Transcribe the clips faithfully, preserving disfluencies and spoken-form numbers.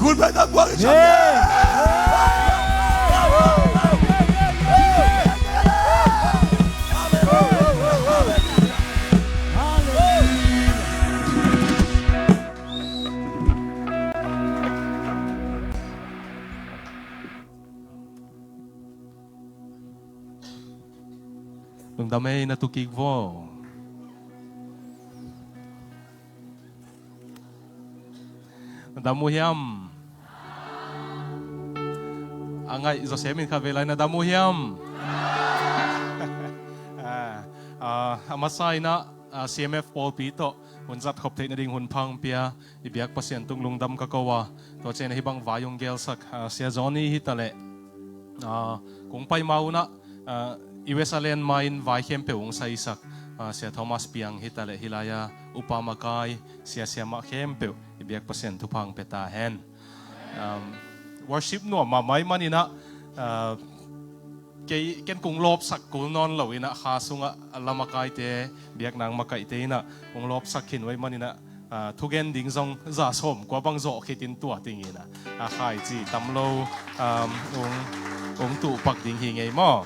Kun bai tak buang i ciang. Lungdam ei, na tu kik vo. Na dam uh hiam? A ngaih zawsem in kha ve lai, na dam uh hiam? Ah, ah, a masa in ah, ah, C M F pawlpi tawh hun zat khop theih nading hun pha hong pia i biak Pasian tung lungdam ka ko a, tua ciang hih bang vai hong gelsak, ah, Sia Johnny hi ta leh, ah, kong pai ma un ah, ah, U S a len ma-in vai khempeuh hong saisak, ah, Sia Thomas Piang hi ta leh, hih lai-a upa makai, sia siamah khempeuh i biak Pasian thupha hong pia ta hen. Um, worship nuam mahmah ahih manin ah, ah, kei, ken kong lawpsak kul nawn lo in ah, kha sungah a la makaite, biakna makaite in ah kong lawpsak khin uh ahih manin ah, ah, thugen ding zong za sawmkua bang zawh khit in tua ding in ah, a khaici tam lo, um, hong, hong tuhpak ding hi ngei maw.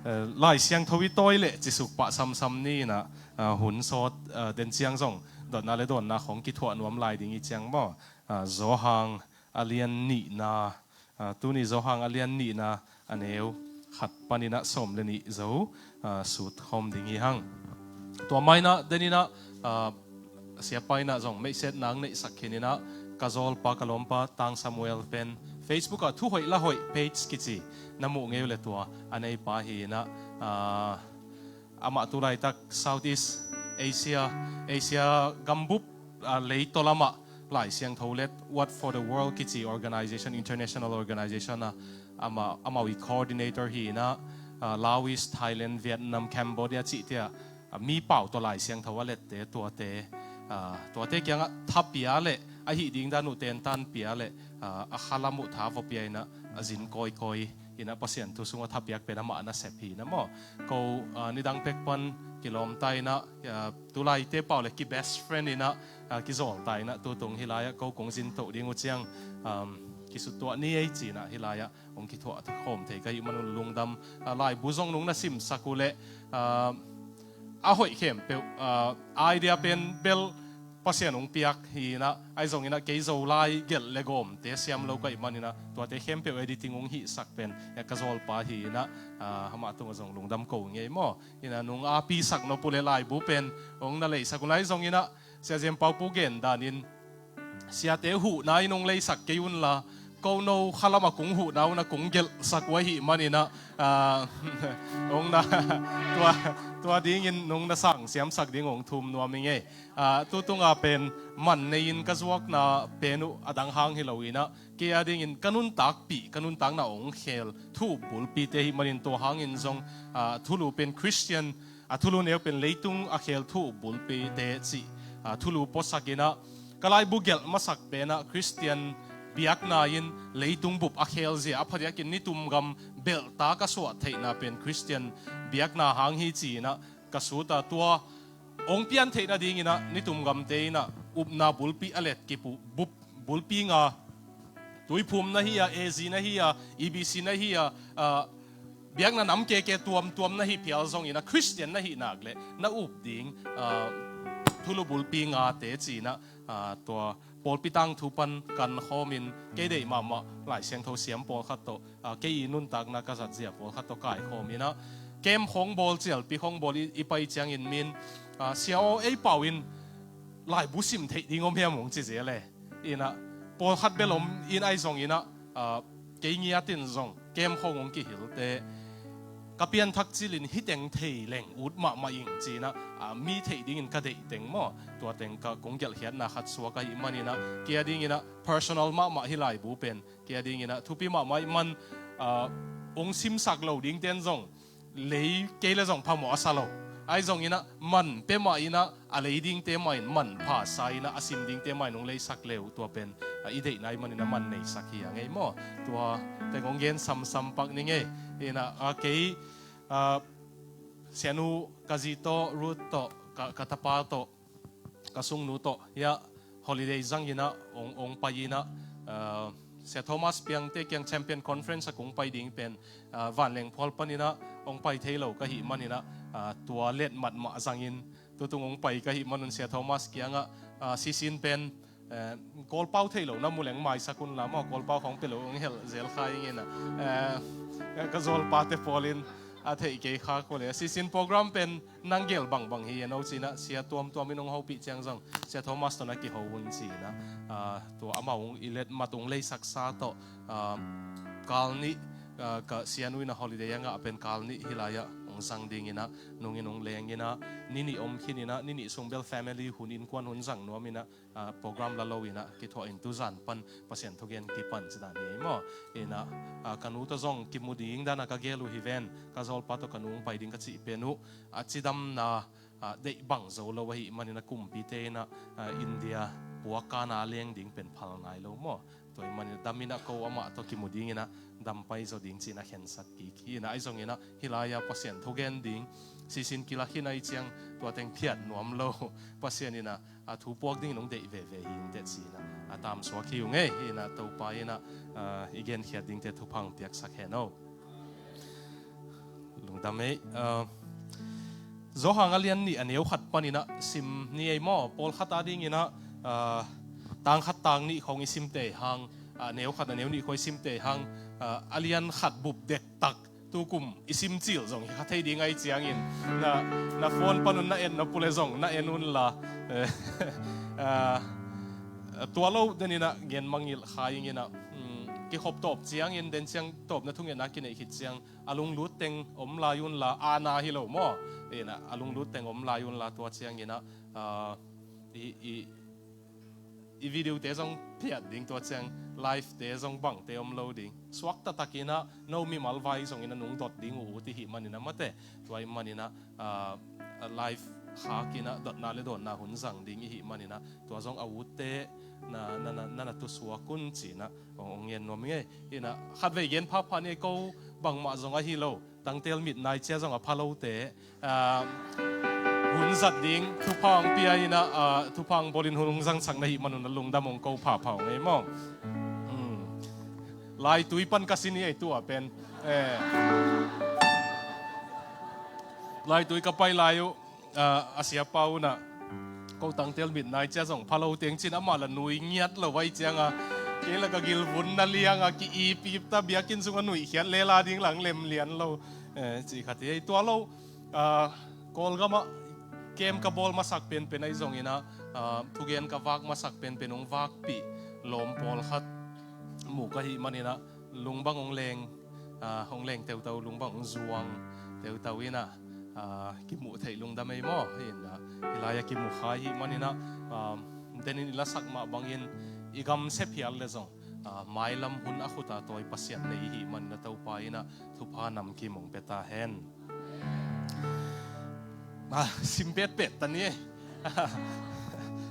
Eh, Lai Siangtho i tawi leh cisuk pah samsam ni in ah, ah, hun sawt, ah, den ciang zong dotna le dawnna khawng kithuah nuam lai ding i ciang maw. Ah, Zawhang a lian nihna, ah, tuni Zawhang a lian nihna a neu khat panin ah sawm le nih zo, ah, sut khawm ding hi hang. Tua ma in ah den in ah, ah, siapa in ah zong meihsetna hong neihsak khin in ah, ka zawlpa, ka lawmpa Tang Samuel pen Facebook ah Thu Hoih La Hoih page kici na muh ngei uh leh, tua a neipa hi in ah, ah, amah tu laitak Southeast Asia, Asia gambup, ah, leitaw lamah Lai Siangtho Let, Word for the World kici organization, international organization ah, amah, amau i coordinator hi in ah, ah, Laos, Thailand, Vietnam, Cambodia cihte ah, ah, mi pau tawh Lai Siangtho a lette, tuate, ah, tuate kiangah tha pia leh, a hih ding dan uh tentan pia leh, ah, a khalam uh tha va pia in ah, a zin kawikawi in ah, Pasian thu sungah thapiak pen amah a nasep hi in ah maw. Ko, ah, nidang pek pan kilawmta in ah, ah, tu laite pau leh ki best friend in ah, ah, kizawl ta in ah, tutung hih lai-ah ko kong zin toh ding uh ciang, um, kisuttuah ni ei ci in ah, hih lai-ah hong kithuah khawm thei ka hih man un lungdam. Ah, laibu zong nong na simsak uh leh, ah, a hoih khempeuh, ah, idea pen bel Pasian hong piak hi in ah, ahi zongin ah kei Zolai gelh le gawmte siam lo ka hih manin ah, tuate khempeuh editing hong hihsak pen, eh, ka zawlpa hi in ah, ah, amah tungah zong lungdam ko ngei maw. In ah nong apisak nop uh leh laibu pen hong na leisak un, ahi zongin ah Sia Zem Pau Pu gen danin, siate huhna in hong leisak kei un la, ko no khalam ah kong huhna un ah kong gelhsak uh ahih manin ah, ah, hong na, tua, tua dingin nong na sang siamsak ding hong thum nuam ing ei. Ah, tutung ah pen man nei-in ka zuakna pen uh a dang hang hi lo in ah, kei a dingin ka nuntakpih, ka nuntakna hong khel thu bulpite ahih manin, tua hangin zong, ah, thulu pen Christian, a thulu neu pen leitung a khel thu bulpite cih, ah, thulu puasak in ah, ka laibu gelh masak pen ah Christian biakna in leitung bup a khel zia, a phadiakin nitum gam belhta ka suah theihna pen Christian biakna hang hi ci in ah ka sut a, tua hong pian theih nadingin ah nitum gamte in ah upna bulpi a let kip uh, bup, bulpi nga, Tuiphum na hi a, A Z na hi a, E B C na hi a, ah, biakna nam keke tuamtuam na hi phial zongin ah, Christian na hih nak leh na up ding, ah, thulu bulpi ngate ci in ah, ah, tua pawlpi tangthu pan kan khawmin, kei deih mahmah Lai Siangtho siam pawlkhat tawh, ah, kei i nuntakna ka zatzia pawlkhat tawh kaikhawm in ah, kem khawng bawl, cialpi khawng bawl i, i pai ciangin min, ah, Sia aw, ei pau in laibu sim theih ding om hiam, hong ci zel e. In ah, pawlkhat bel om in, ahi zongin ah, ah, kei ngiat in zong kem khawng hong kihilte, ka pianthak cilin hih teng thei leng ut mahmah ing ci in ah, ah, mi theih dingin ka deih teng maw, tua teng ka kong gelhkhiatna khat suak ahih manin ah, kei a dingin ah personal mahmah hih laibu pen, kei a dingin ah thupi mahmah ahih man, ah, hong simsak lo dingten zong lei kei leh zong phamawh a sa lo. Ahi zongin ah man pia mah in ah, a lei dingte mah in manpha sa in ah, a sim dingte mah in hong leisak le uh, tua pen, ah, i deihna ahih manin ah man neisak hi a ngei maw. Tua teng hong gen samsam pak ni ngei. In ah, ah, kei, ah, Sianu ka zi tawh, Ruth tawh, ka, ka tapa tawh, ka sungnu tawh, hiah holiday zangin ah hong, hong pai in ah, ah, Sia Thomas Piangte kiang Champion Conference a kong pai ding pen, ah, vanleng phual paninah hong pai thei lo ka hih maninah, ah, tua letmat mah zangin tutung hong pai ka hih manun Sia Thomas kiangah, ah, sisin pen, eh, Kawlpau thei lo na mu leng maisak unla maw, Kawlpau khawng pia lo hong helh zel kha ing inah, eh, ka zawlpate pawlin a theih kei kha kua le sisin program pen nang gel bangbang hi a no cinah, sia tuamtuam in hong hopih ciang zong Sia Thomas tawh na kiho un cinah, ah, tua amah hong i letmat hong leisaksa tawh, ah, kal nih, ah, ka sianu inah holiday a ngah pen kal nih hih lai-ah hong zang dinginah nungin hong lenginah, ni nih om khininah ni nih sung bel family hun innkuan hun zang nuaminah, ah, program la lo inah kithuah in tuzan pan Pasian thugen kipan cidan hi maw. Inah, ah, ka nu tawh zong kimu ding dana ka gel uh hi ven, ka zawlpa tawh ka nu hong pai ding ka cih pen uh, a cidamna, ah, deih bang zo lo ahih maninah kumpite inah, ah, India puakana leng ding pen phal ngai lo maw. Tua ahih maninah daminah ko amah tawh kimu dinginah dampai zaw ding cinah khensak kik hi inah, ahi zonginah hih lai-ah Pasian thugen ding sisin kilak hi nai ciang tua teng phiat nuam lo. Pasian inah a thu puak dingin hong deih veve hi inteh cinah a tamsuak hi ung ei. Inah Topa inah, ah, i genkhiat dingte thupha hong piaksak hen o. Lungdam ei. Ah, Johan a lian nih a neu khat paninah sim ni ei maw, pawlkhat a dinginah, ah, tang khat tang nih khawng i simte hang, ah, neu khat a neu nih khawng i simte hang, ah, a lian khat bup dektak tukum i sim cil zong hi kha thei ding ahi ciangin na, na phone panun na en na pule zong na en unla, eh, ah, tua lo deninah gen mangilh kha inginah, mm, kikhop tawp ciangin den ciang tawpna thungetna kineih khit ciang a lunglut teng om lai unla, ana hi lo maw. Inah a lunglut teng om lai unla tua cianginah, ah, i, i, i video te zong phiat ding, tua ciang live te zong bangte om lo ding. Suak taktakinah no mimal vai zongin a nung dot ding uh uh ti hih maninah mate. Tua ahih maninah, ah, live khakinah dotna le dawnna hun zang ding i hih maninah tua zong a utte na, na, na, na, na tusuak un cinah hong, hong ngen nuam ing ei. Inah khatvei gen phapha ni ei, ko bangmah zong ahi lo, tangtel mit nai cia zong a pha lote, ah, hun zat ding thupha hong pia inah, ah, thupha hong bawlin hun hong zangsak na hih manun a lungdam hong ko phapha ung ei maw. Hmm. Laitui pan ka sin hi ei tua pen. Eh. Laitui ka pai lai uh, ah, a siapa unah ko tangtel mit nai cia zong pha lo teng cin amah la nui ngiat lo vai cianga, kei la ka gilvun na lianga ki-ipipta, biakinn sunga nuihkhiat lela ding lang lem lian lo, eh, ci khat hi ei. Tua lo, ah, Kawlgamah kem ka bawl masak penpen ahi zonginah, ah, thugen ka vak masak penpen hong vakpih lawm pawlkhat muh ka hih maninah lungbang hong leng, ah, hong leng teutau, lungbang hong zuang teutau inah, ah, kimuh theih lungdam ei maw. Inah hih lai-ah kimu kha i hih maninah, ah, denin i lasak mah bangin i gamsia phial le zong, ah, mailam hun a khuta tawi Pasian nei i hih maninah Topa inah thupha namkim hong pia ta hen. Ah, sim petpet ta ni.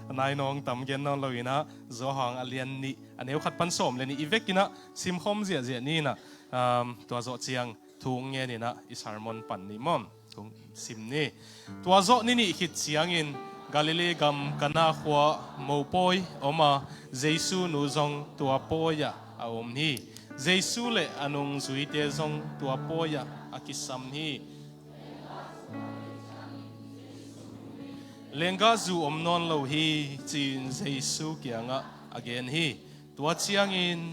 A nai nawng tam gen nawn loinah Johan a lian nih a neu khat pan sawm le nih i vekinah simkhawm ziahziah ni inah, um, tua zawh ciang thu hong ngeninah i sermon pan ni maw. Kong sim ni. Tua zawh ni nih khit ciangin Galilee gam Kana khua mopawi om a, Jesu nu zong tua pawi-ah a om hi. Jesu le a nungzuite zong tua pawi-ah a kisam hi. Lenggahzu om nawn lo hi, ci-in Jesu kiangah a gen hi. Tua ciangin,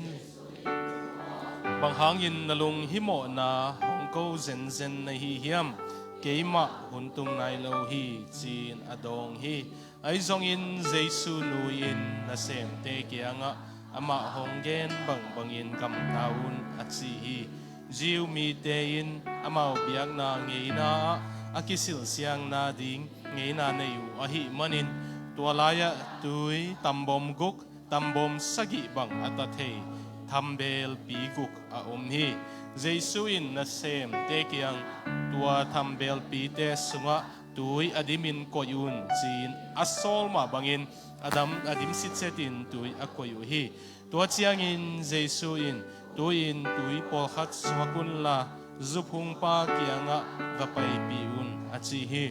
bang hangin na lunghimawhna hong ko zenzen na hi hiam? Keimah hun tung nai lo hi, ci-in a dawng hi. Ahi zongin Jesu nu in nasemte kiangah, amah hong gen bangbangin gamta un, a ci hi. Jew mite in amau biakna ngeina ah a kisilsiang nading ngeina nei uh ahih manin, tua lai-ah tui tambawm guk, tambawm sagih bang a ta thei thambelpi guk a om hi. Jesu in nasemte kiang, tua thambelpite sungah tui a dimin koih un, ci-in a sawl mah bangin a dam, a dim sitsetin tui a koih uh hi. Tua ciangin Jesu in, tu-in tui pawlkhat suak unla, zuphungpa kiangah va paipih un, a ci hi.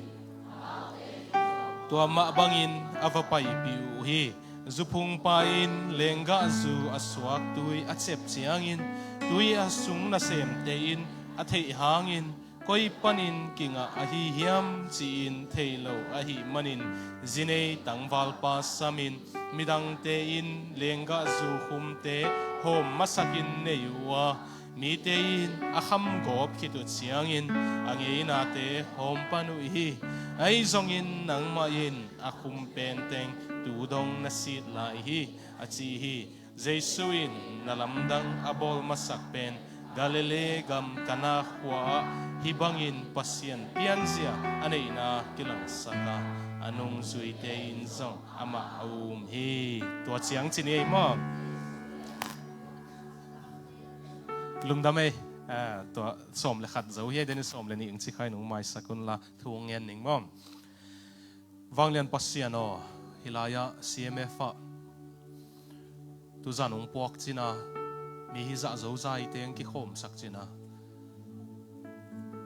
Tua mah bangin a va paipih uh hi. Zuphungpa in lenggahzu a suak tui a cep ciangin, tui a sung nasemte in a theih hangin, koi panin kingah ahi hiam ci-in thei lo ahih manin, zinei tangvalpa samin, midangte in lenggahzu khumte hawm masakin nei uh a, mite in a khamgawp khit uh ciangin a ngeinate hawm pan uh hi. Ahi zongin nangmah in a khum penteng tu dong na sit lai hi, a ci hi. Jesu in na lamdang a bawl masak pen Galilee gam Kana khua-ah hih bangin Pasian pianzia a neihna kilangsak a, a nungzuite in zong amah a um hi. Tua ciang ci ni ei maw? Lungdam ei. Ah, tua sawm le khat zo hi ei, den in sawm le nih ung ci kha in ung maisak unla thu ung ngen ning maw? Vanglian Pasian aw, hih lai-ah C M F ah tuzan ung puak cina, mi hih zah zozai teng kikhawmsak cina,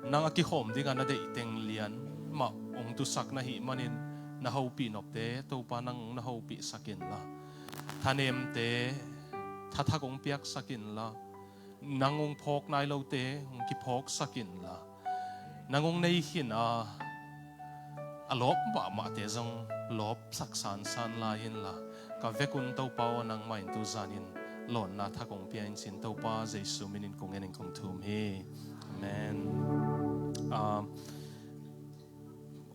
nang a kikhawm dingah na deih teng lian mah ung tusak na hih manin, na hopih nopte Topa nang ung na hopihsak inla, thanemte thathak ung piaksak inla, nang ung phawk nai lote ung kiphawksak inla, nang ung nei khin a, a lawp mahmahte zong lawpsak sansan lai inla, ka vekun Topa aw nangmah in tuzanin lawnna thak ung pia in cin Topa Jesu minin kong en in kong thum hi. Amen. Ah,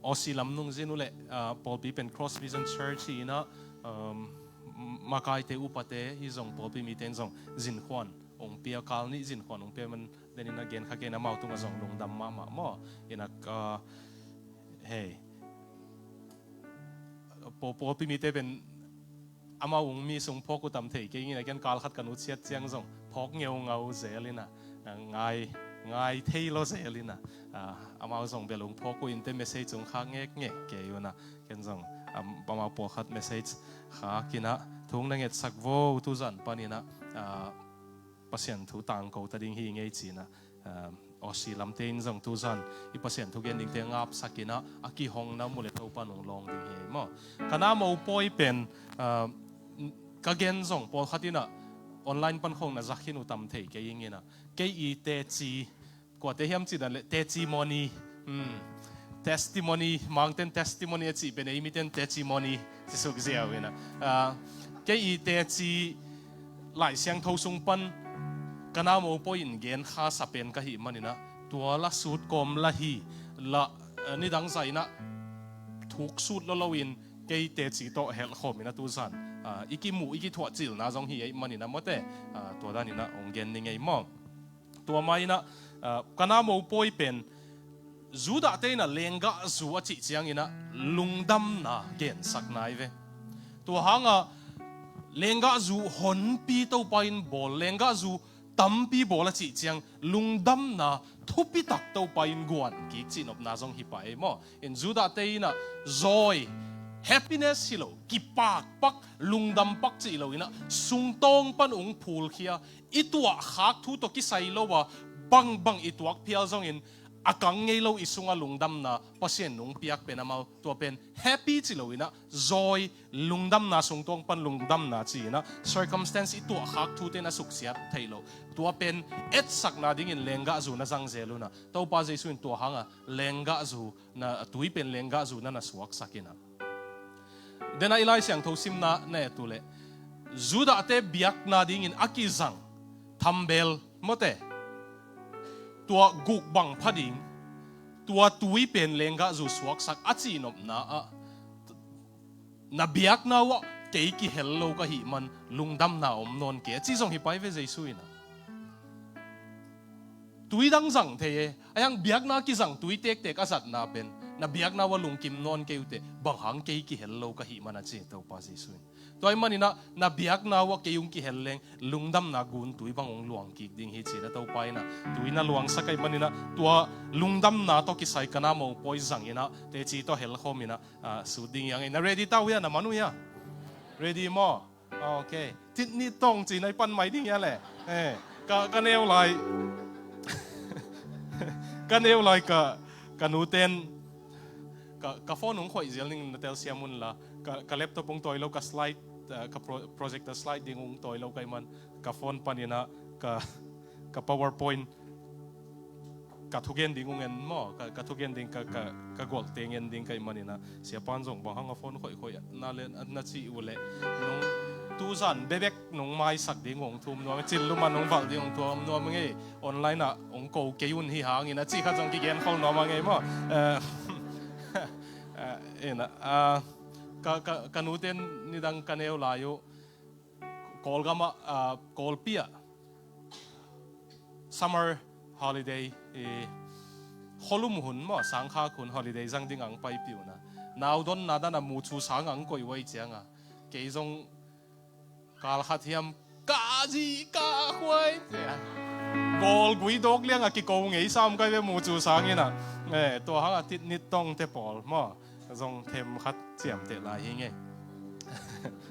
Aussie lam nung zin uh leh, ah, pawlpi pen Cross Vision Church hi inah, um, makaite upate hi zong pawlpi mite in zong zinkhuan ong pia, kal nih zinkhuan ong pia man denin a gen kha kei in amau tungah zong lungdam mahmah maw. Inah, ah, hei, paw- pawlpi mite pen amau ung mi sung phawk uh tam thei kei inah, ken kal khat ka nu ciat ciang zong phawk ngeungau zel inah, ah, ngai, ngai thei lo zel inah, ah, amau zong bel ung phawk uh in te message ung khak ngekngek kei unah, ken zong, am, amau pawlkhat message khak inah thu ung na ngetsak vo tuzan pan inah, ah, Pasian thu tangko ta ding hi ngei cinah, ah, Aussie lamte in zong tuzan i Pasian thugen dingte ngapsak inah a kihong na mu le Topa nung lawng ding hi maw. Kana mopawi pen, ah, ka gen zong pawlkhat inah online pan khong na zak khin uh tam thei kei ing inah, kei i teci, kuate hiam cih dan le testimony, hmm, testimony, Mangten testimony a cih pen ei miten testimony ci suk ziau inah, ah, kei i teci Lai Siangtho sung pan kana mopawi in gen kha sa pen ka hih man inah, tua la sut kawm la hi la, eh, nidang zah inah thuk sut lo lo in kei teci tawh helh khawm inah tuzan, ah, i kimuh i kithuah cilna zong hi ei man inah mawte, ah, tua dan inah ong gen ni ngei maw. Tua ma inah, ah, kana mopawi pen Judahte inah lenggahzu a cih ciang inah lungdamna gensak nai ve. Tua hangah lenggahzu honpi Topa in bawl, lenggahzu tampi bawl a cih ciang lungdamna thupitak Topa in guan kik cihnopna zong hi pah ei maw. In Judahte inah zawi, happiness hi lo, kipakpak, lungdampak cih lo inah sungtawng pan ung phulkhia, i tuahkhak thu tawh kisai lo a, bangbang i tuak phial zongin a kang ngei lo i sungah lungdamna Pasian nung piak pen amau tua pen happy ci lo inah zawi, lungdamna sungtawng pan lungdamna ci inah circumstance i tuahkhak thute na suksiat theih lo. Tua pen etsakna dingin lenggahzu na zang zel unah Topa Jesu in tua hangah lenggahzu na, tui pen lenggahzu na na suaksak inah. Denah i Lai Siangtho simna na et uh leh Judahte biakna dingin a kizang thambel mawte, tua guk bang pha ding, tua tui pen lenggahzu suaksak a cihnopna ah, na biakna uhah kei kihel lo ka hih man lungdamna om nawn kei a ci zong hi pah ei ve Jesu inah. Tui dang zang thei e, a hiang biakna kizang tui tektek a zatna pen na biakna uhah lungkim nawn kei uh teh, bang hang kei kihel lo ka hih man a ci Topa Jesu in. Tua ahih man inah na biakna uhah kei ung kihel leng lungdamna gun tui bang ung luang kik ding hi cinah Topa inah tui na luangsak ahih man inah tua lungdamna tawh kisai kana mopawi zang inah teci tawh helh khawm inah, ah, sut ding hi ing ei. Na ready ta uh hia, na man uh hia? Ready maw? Ok. Titni tong ci na i pan mai ding hia leh. Eh, ka, ka neu lai. Ka neu lai ka, ka nuten ka, ka phone ung khoih zial ning na telsiam unla. Ka, ka laptop ung tawi lo, ka slide ah, ka pro-, projector slide ding ung tawi lo ka hih man, ka phone panin ah ka, ka PowerPoint, ka thugen ding ung en maw, ka, ka thugen ding ka, ka, ka golhte ngen ding ka hih manin ah, Siapa'n zong bang hang a phone khoihkhoih na le na cih uh leh, nung tuzan bebek nung maisak ding ung thum nuam, cil lum a nung valh ding ung thum nuam ngei, online ah ung ko kei un hi hangin a cih khat zong kigen khol nuam a ngei maw. Eh, eh, en ah, ah, ka, ka, ka nute nidang ka neu lai uh, Kawlgam ah, ah, Kawlpi ah summer holiday, eh, khualum hun maw, sangkhak hun holiday zang ding ang paipih un ah, nau donna dan a mucu sang ang koih uh ahih ciang a, kei zong kal khat hiam ka zi ka khuai, Kawl gui dawk liang a kiko ngei sam kai ve mucu sang in ah, eh, tua hang a titnit tawngte pawl maw, zong them khat ciamteh lai hi ngei.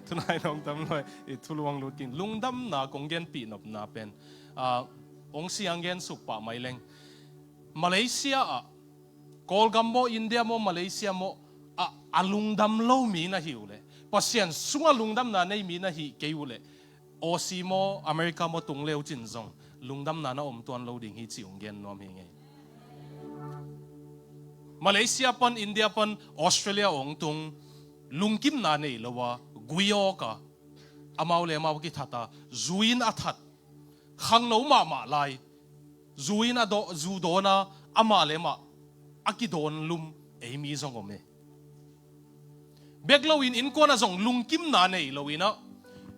Tunai nong tam luai, i thuluang lut kin. Lungdamna kong genpih nopna pen, ah, ong siang gen suk pah mai leng, Malaysia ah, Kawlgam maw, India maw, Malaysia maw, a, a lungdam lo mi na hi uh leh, Pasian sungah lungdamna nei mi na hi kei uh leh, Aussie maw, America maw tung leu cin zong lungdamna na om tuan lo ding hi ci ung gen nuam hi ngei. Malaysia pan, India pan, Australia ong tung, lungkimna nei lo a, gui awk a, amau le amau kithat a, zu in a that, khangno mahmah lai, zu in a daw-, zu dawn a, amah le amah a kidawn lum ei mi zong om e. Bek loin innkuan ah zong lungkimna nei loin ah,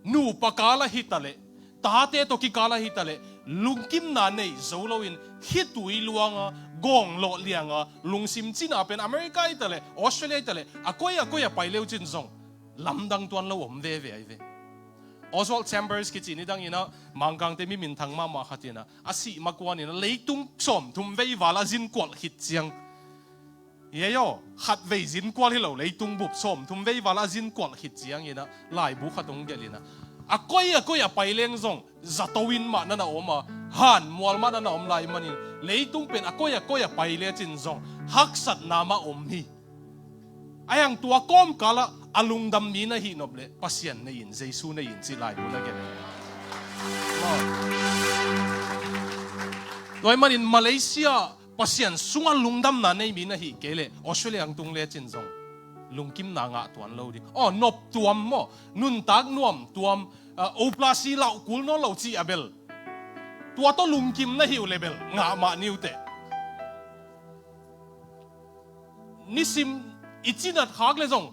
nupa kal ah hi ta leh, tate tawh kikal ah hi ta leh, lungkimna nei zo loin khitui luang a, gawnglawh liang a, lungsim cina pen America hi ta leh, Australia hi ta leh, a koi a koi a pai leu cin zong lamdang tuan lo om veve ahi ve. Oswald Chambers kici nidang in ah, Mangkangte mi minthang mahmah khat in ah, a sih ma kuan in ah, leitung sawmthum vei val a zin kualh khit ciang, ye aw, khat vei zin kualh hi lo, leitung bup sawmthum vei val a zin kualh khit ciang in ah, laibu khat ong gelh in ah, a koi a koi a pai leng zong zato in mah na na om a, hanmual mah na na om lai manin, leitung pen a koi a koi a pai le cin zong haksatna mah om hi. Ahi hang tua kawmkal ah a lungdam mi na hi nop leh, Pasian nei in, Jesu nei in, ci laibu na gen. Tua ahih manin Malaysia Pasian sungah lungdamna nei mi na hi kei leh, Australia ang tung le cin zong lungkimna ngah tuan lo ding. Aw, nop tuam maw, nuntak nuam tuam, ah, operasi lauh kul nawn lo ci a bel, tua tawh lungkim na hi uh leh bel, ngah mah ni uh teh. Nisim i cinat khak le zong,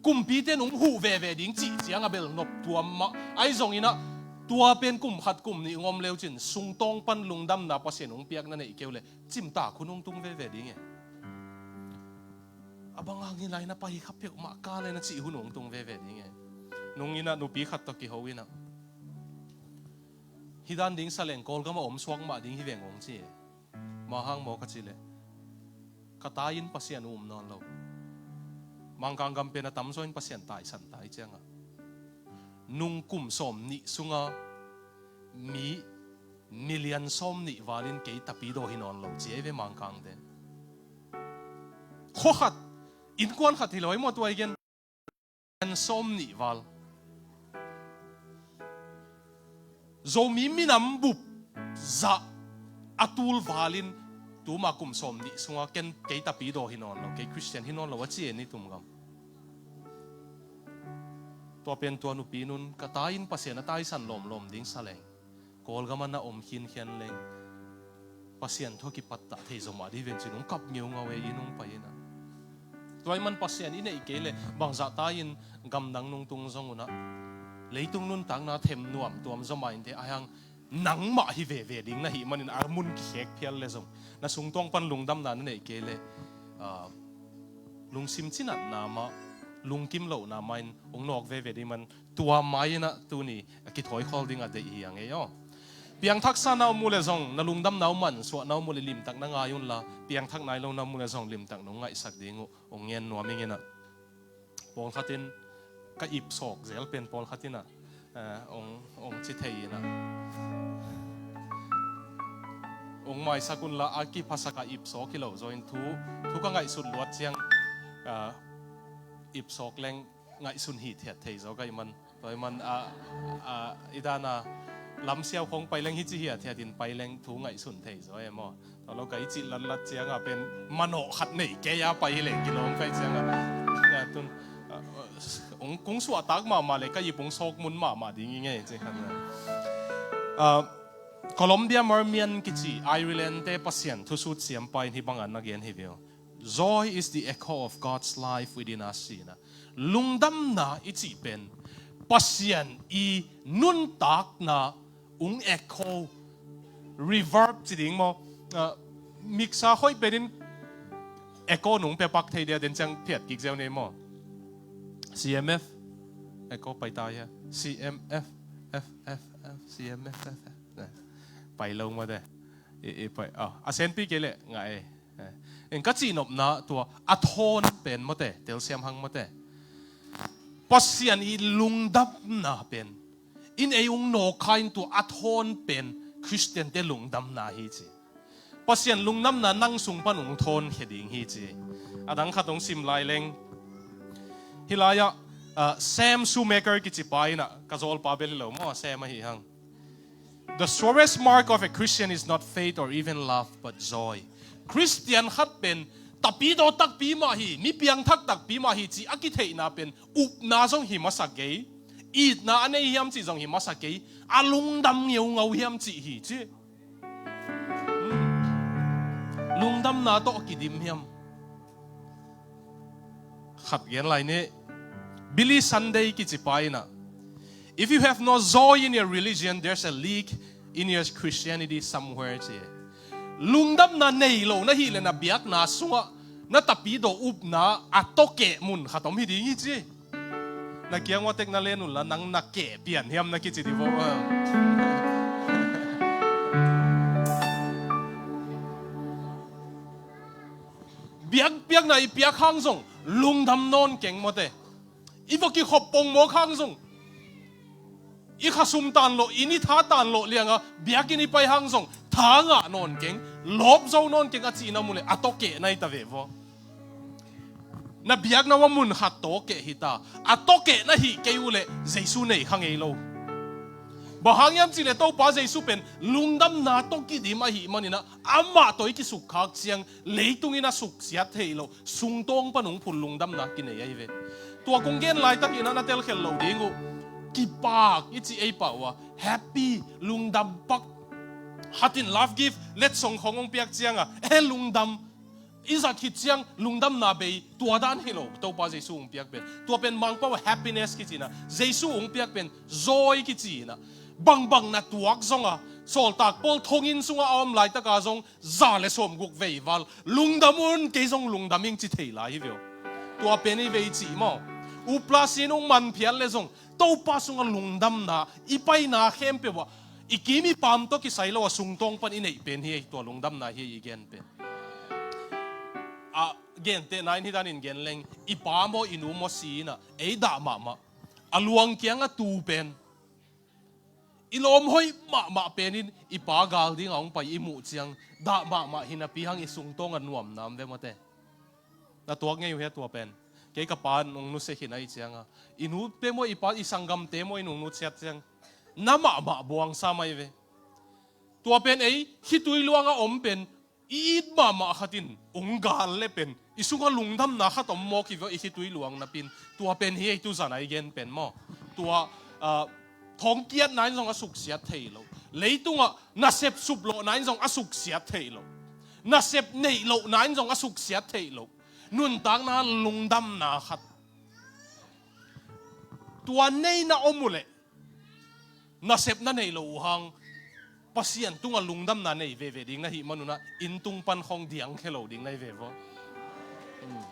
kumpite nung huh veve ding cih ciang a bel nop tuam mah. Ahi zongin ah, tua pen kum khat kum nih ung om leu cin, sungtawng pan lungdamna Pasian ung piak na neih kei uh leh, cimtak hun ung tung veve ding e. A bang hang hi lai na pai kha peuhmah ka le na cih hun ung tung veve ding e. Nung in ah nupi khat tawh kiho in ah, hi dan ding sa leng Kawlgam ah om suak mah ding hi veng ung ci e. Bang hang maw ka cih leh, ka ta in Pasian um nawn lo. Mangkang gam pen a tamzaw in Pasian taisan ta hi ciang a, nung kum sawm nih sung a mi million sawm nih val in kei tapidaw hi nawn lo ci ei ve Mangkangte. Khua khat, innkuan khat hi lo ei maw tua i gen. Sawm nih val. Zomi minam bup zah a tul val in tuma kum sawm nih sung a ken kei tapidaw hi nawn lo, kei Christian hi nawn lo a ci e ni tum gam. Tua pen tua nupi nun ka ta in Pasian a taisan lawmlawm ding sa leng, Kawlgam ah na om khinkhian leng, Pasian thaw kipattah thei zaw mah dih ven cin ung kap ngeungau e, inn ung pai in ah. Tua ahih man Pasian i neih kei leh bangzah ta in gamdang nung tung zong un ah, leitung nuntakna them nuam tuam zaw mah inteh, ahi hang nangmah hi veve ding na hih manin a mun kikhek phial le zong, na sungtawng pan lungdamna na neih kei leh, ah, lungsim cinatna mah, lungkim lohna mah in ung nawk veve ding man, tua mai in ah tuni a kithawi khawl ding a deih hi a ngei aw. Piangthaksa na om uh leh zong, na lungdamna uh mansuah na om uh leh limtak na ngai unla, piangthak nai lo na om uh leh zong limtak nong ngaihsak ding uh ung ngen nuam ing in ah. Pawlkhat in ka ipsawk zel pen pawlkhat in ah, eh, ong, ong ci thei in ah, ong maisak unla a kiphasak a ipsawk hi lo zaw in thu, thu ka ngaihsut luat ciang, ah, ipsawk leng ngaihsun hithiat thei zaw ka hih man. Tua ahih man a, a, i dan a lamsiau khong pai leng hi ci hiathiat in pai leng thu ngaihsun thei zaw e maw. Tua lo ka i cih latlat ciang a pen manawh khat nei kei a pai hi leh kilawm ka hih ciang a, a, tun, a, a, kung, kung suahtak mahmah leh ka ip hong sawk mun mahmah ding hi ngei ci khat. A, Columbia Mermian kici Ireland te Pasian thusut siampa in hih bangin na gen hi ve aw. Joy is the echo of God's life within us, ci-in a. Lungdamna i cih pen Pasian i nuntakna hong echo, reverb ci ding maw? Ah, mixer hoih pen in echo nong pia pak thei dia, den ciang phiat kik ziau nei maw? C M F, echo pai ta hia? C M F, F F F, C M F, F F. Pai lo maw te. I, i pai, ah, a senpi kei leh ngah e. Eh, in ka cihnopna tua a thawn pen maw te, telsiam hang maw te. Pasian i lungdamna pen in ei hong nawk kha in tua a thawn pen Khristian te lungdamna hi ci. Pasian lungdamna nang sung pan hong thawn khia ding hi ci. A dang khat hong sim lai leng. Hih lai ah, ah, Sam Schumacher kici pa in a, ka zawlpa bel hi lo maw, Sam ahi hang. The surest mark of a Christian is not faith or even love, but joy. Khristian khat pen tapidaw takpi mah hi, mi piangthak takpi mah hi ci a kitheihna pen upna zong hi masa kei, itna a nei hiam cih zong hi masa kei, a lungdam ngeungau hiam cih hi ci. Hmm. Lungdamna tawh kidim hiam? Khat gen lai ni. Billy Sunday kici pa in a, "If you have no joy in your religion, there's a leak in your Christianity somewhere," ci. Lungdamna nei lo na hih leh na biakna sungah na tapidaw upna a tawkeh mun khat om hi ding hi ci. Na kiang ua tek na len un la, nang na keh pian hiam na kici di vo. Biakpiakna i piak hang zong lungdam nawn keng maw te. I va kikhop pongmawk hang zong, i khasum tanlawh, i ni tha tanlawh lianga biakinn i pai hang zong tha ngah nawn keng, lawp zo nawn keng a cihna om uh leh a tawkeh na hi ta ve vaw. Na biakna uah mun khat tawkeh hi ta. A tawkeh na hih kei uh leh Jesu nei kha ngei lo. Bang hang hiam cih leh Topa Jesu pen lungdamna tawh kidim ahih manin ah, amah tawh i kisukkhak ciang leitung in a suksiat theih loh, sungtawng pan hong phun lungdamna kinei ahi ve. Tua kong gen laitakin ah na telkhial lo ding uh. Kipak i cih ei pah uh a, happy, lungdam pak. Khat in love gift, letsong khong hong piak ciang a, eh, lungdam. I zat khit ciang lungdamna bei, tua dan hi lo, Topa Jesu hong piak pen. Tua pen Mangpau ah happiness kici in ah, Jesu hong piak pen joy kici in ah. Bangbang na tuak zong a, sawltak Paul thonginn sungah a om laitaka zong za le sawmguk vei val lungdam un, kei zong lungdam ing ci thei lai hi ve aw. Tua pen i vei cih maw. Upla sin hong man phial leh zong, Topa sungah lungdamna, i paina khempeuh ah, i kim i pam tawh kisai lo a sungtawng pan i neih pen hi ei, tua lungdamna hi ei i gen pen. A gentehna in hih danin gen leng, i pa maw, i nu maw si in ah, ei dah mahmah, a luang kiangah tu pen, i lawm hoih mahmah pen in i pa gal dingah hong pai i muh ciang, dah mahmah hi napi hang i sungtawng a nuamna om ve maw te. Na tuak ngei uh hia tua pen? Kei ka pa nong nusia khin ahih ciang a, i nute maw, i pa, i sanggamte maw, i nong nusiat ciang, na mahmah buang sa mai ve. Tua pen ei khitui luangah om pen, i it mahmah khat in hong gal leh pen, i sungah lungdamna khat om mawk hi ve aw, i khitui luang napi in. Tua pen hi ei tu zan a i gen pen maw. Tua, ah, thongkiatna in zong a suksiat thei lo. Leitungah nasep suplawhna in zong a suksiat thei lo. Nasep neih lohna in zong a suksiat theih loh. Nuntakna lungdamna khat. Tua neihna om uh leh, nasep na neih loh uh hang, Pasian tungah lungdamna nei veve ding na hih man un ah, inn tung pan khong diangkhia lo ding na hi ve vaw. Hmm.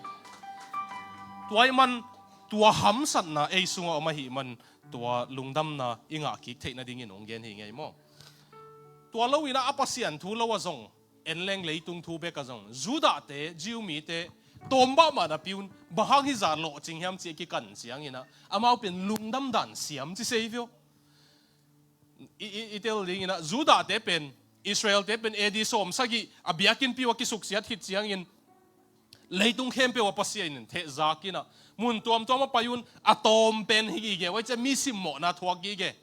Tua ahih man, tua hamsatna ei sungah om ahih man, tua lungdamna i ngah kik theih nadingin hong gen hi ngei maw. Tua lo in ah, a Pasian thu lo ah zong, en leng leitung thu bek ah zong, Judah-te, Jew mite, tawm mahmah napi un, bang hang hizah lawhcing hiam ci a kikan ciangin ah, amau pen lungdam dan siam ci sei ve aw. I, i, i tel dingin ah, Judah-te pen, Israel-te pen A D sawmsagih a biakinnpi uh a kisuksiat khit ciangin, Leitung khempeuh ah Pasian in thehzak in ah, mun tuamtuam ah pai un, a tawm pen hi gige, huai ciang mi simmawhna thuak gige.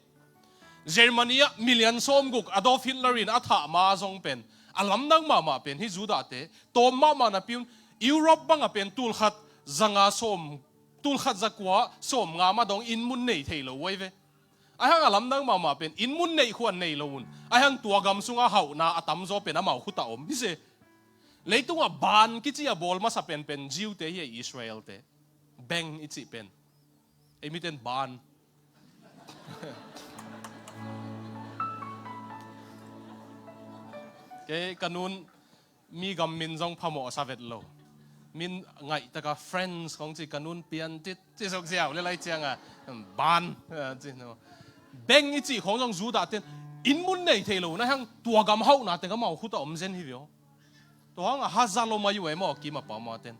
Germany ah million sawmguk Adolf Hitler in a thah ma zong pen, a lamdang mahmah pen hih Judahte tawm mahmah napi un, Europe bang ah pen tulkhat zanga sawm, tulkhat zakua sawmnga mah dong inn mun nei thei lo uh ahi ve. Ahi hang a lamdang mahmah pen inn mun neih khuan nei lo un, ahi hang tua gam sungah hauhna a tamzaw pen amau khut ah om hi se. Leitung ah ban kici a bawl masa penpen Jew-te hi a, Israel-te. Beng i cih pen, ei miten ban. Kei ka nun mi gam min zong phamawh sa vet lo. Min ngaih taka friends kong ci, ka nun pian tit ci suk ziau le lai cianga ban, ah, ci no. Beng i cih khong zong Judah ten inn mun nei thei lo na hang tua gam hauhna teng amau khut ah om zen hi vio. Tua hang a haza lo mai uh e maw, kim a pa maw ten.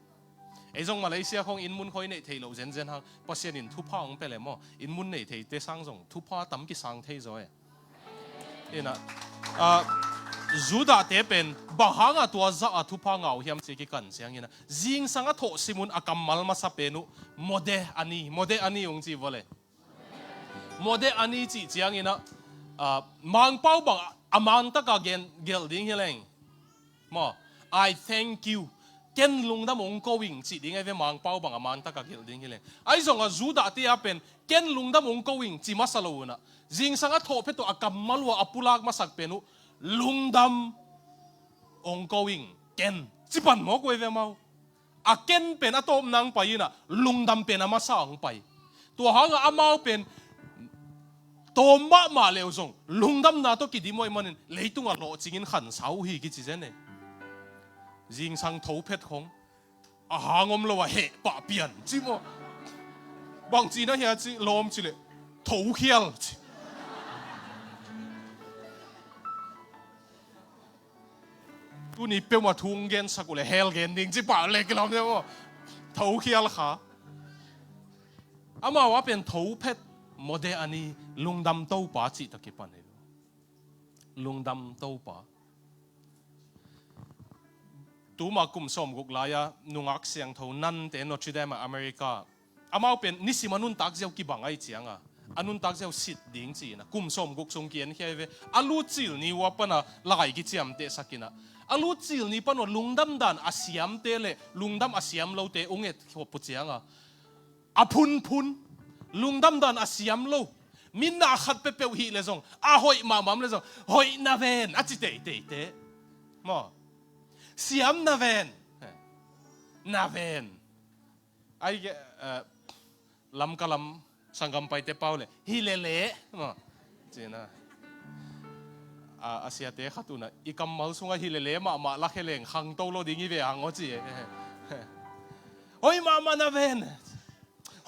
Ei zong Malaysia khong inn mun khoi neih thei lo zenzen hang Pasian in thupha hong pia le maw, inn mun nei theite sang zong thupha tam kisang thei zaw e. Ina, ah, Judah-te pen bang hangah tua zah a thupha ngah uh hiam ci kikan ciangin ah, zingsang a thawh sim un a kammal masa pen uh, Modeh Ani, Modeh Ani hong ci vua le. Modeh Ani cih ciangin ah, ah, Mangpau bang a mangtaka gen, gelh ding hi leng maw, "I thank you. Ken lungdam hong ko ing," cih ding ahi ve, Mangpau bang a mangtaka gelh ding hi leng. Ahi zongah Judah-te a pen, "Ken lungdam hong ko ing," ci masa lo un ah, zingsang a thawh phet uh a kammal uh a pulak masak pen uh, "Lungdam hong ko ing, ken," ci pan mawk uh ahi ve amau. A ken pen a tawpna hong pai in ah, lungdam pen a masa hong pai. Tua hangah amau pen tawm mahmah leu zong lungdamna tawh kidim uh ahih manin leitungah lawhcingin khansa uh hi kici zen e. Zingsang tho phet khong a hang om lo a heh pah pian ci maw. Bang ci na hia ci lawm ci leh, thokhial ci. Tuni peuhmah thu hong gensak uh leh hell gen ding ci pah leh kilawm deuh maw. Thokhial kha. Amau a pen tho phet, Modeh Ani, lungdam Topa cih tawh kipan hi lo. Lungdam Topa. Tuma kum sawmguk lai-a nungak siangtho nante Notre Dame ah America, amau pen nisim a nuntak ziau kibang ahih cianga, a nuntak ziau sit ding ci-in ah kum sawmguk sung ki-enkhia hi ve. A lutcil ni uh a pana lai kiciamtehsak in ah, a lutcil ni pan uh a lungdam dan a siamte le lungdam a siam lote hong etkhop uh cianga, a phunphun, lungdam dan a siam lo, mi na khat peuhpeuh hih leh zong, a hoih mahmah om leh zong, "Hoih na ven," a ci teiteite maw. "Siam na ven, na ven." Ai ke, eh, Lamka lam sanggam paite pau leh, "Hi lele," maw, ci-in ah, a, a siate khat un ah, "I kammal sungah hi lele mahmah lakhia leng khangto lo ding hi ve hang aw," ci e. "Hoih mahmah na ven.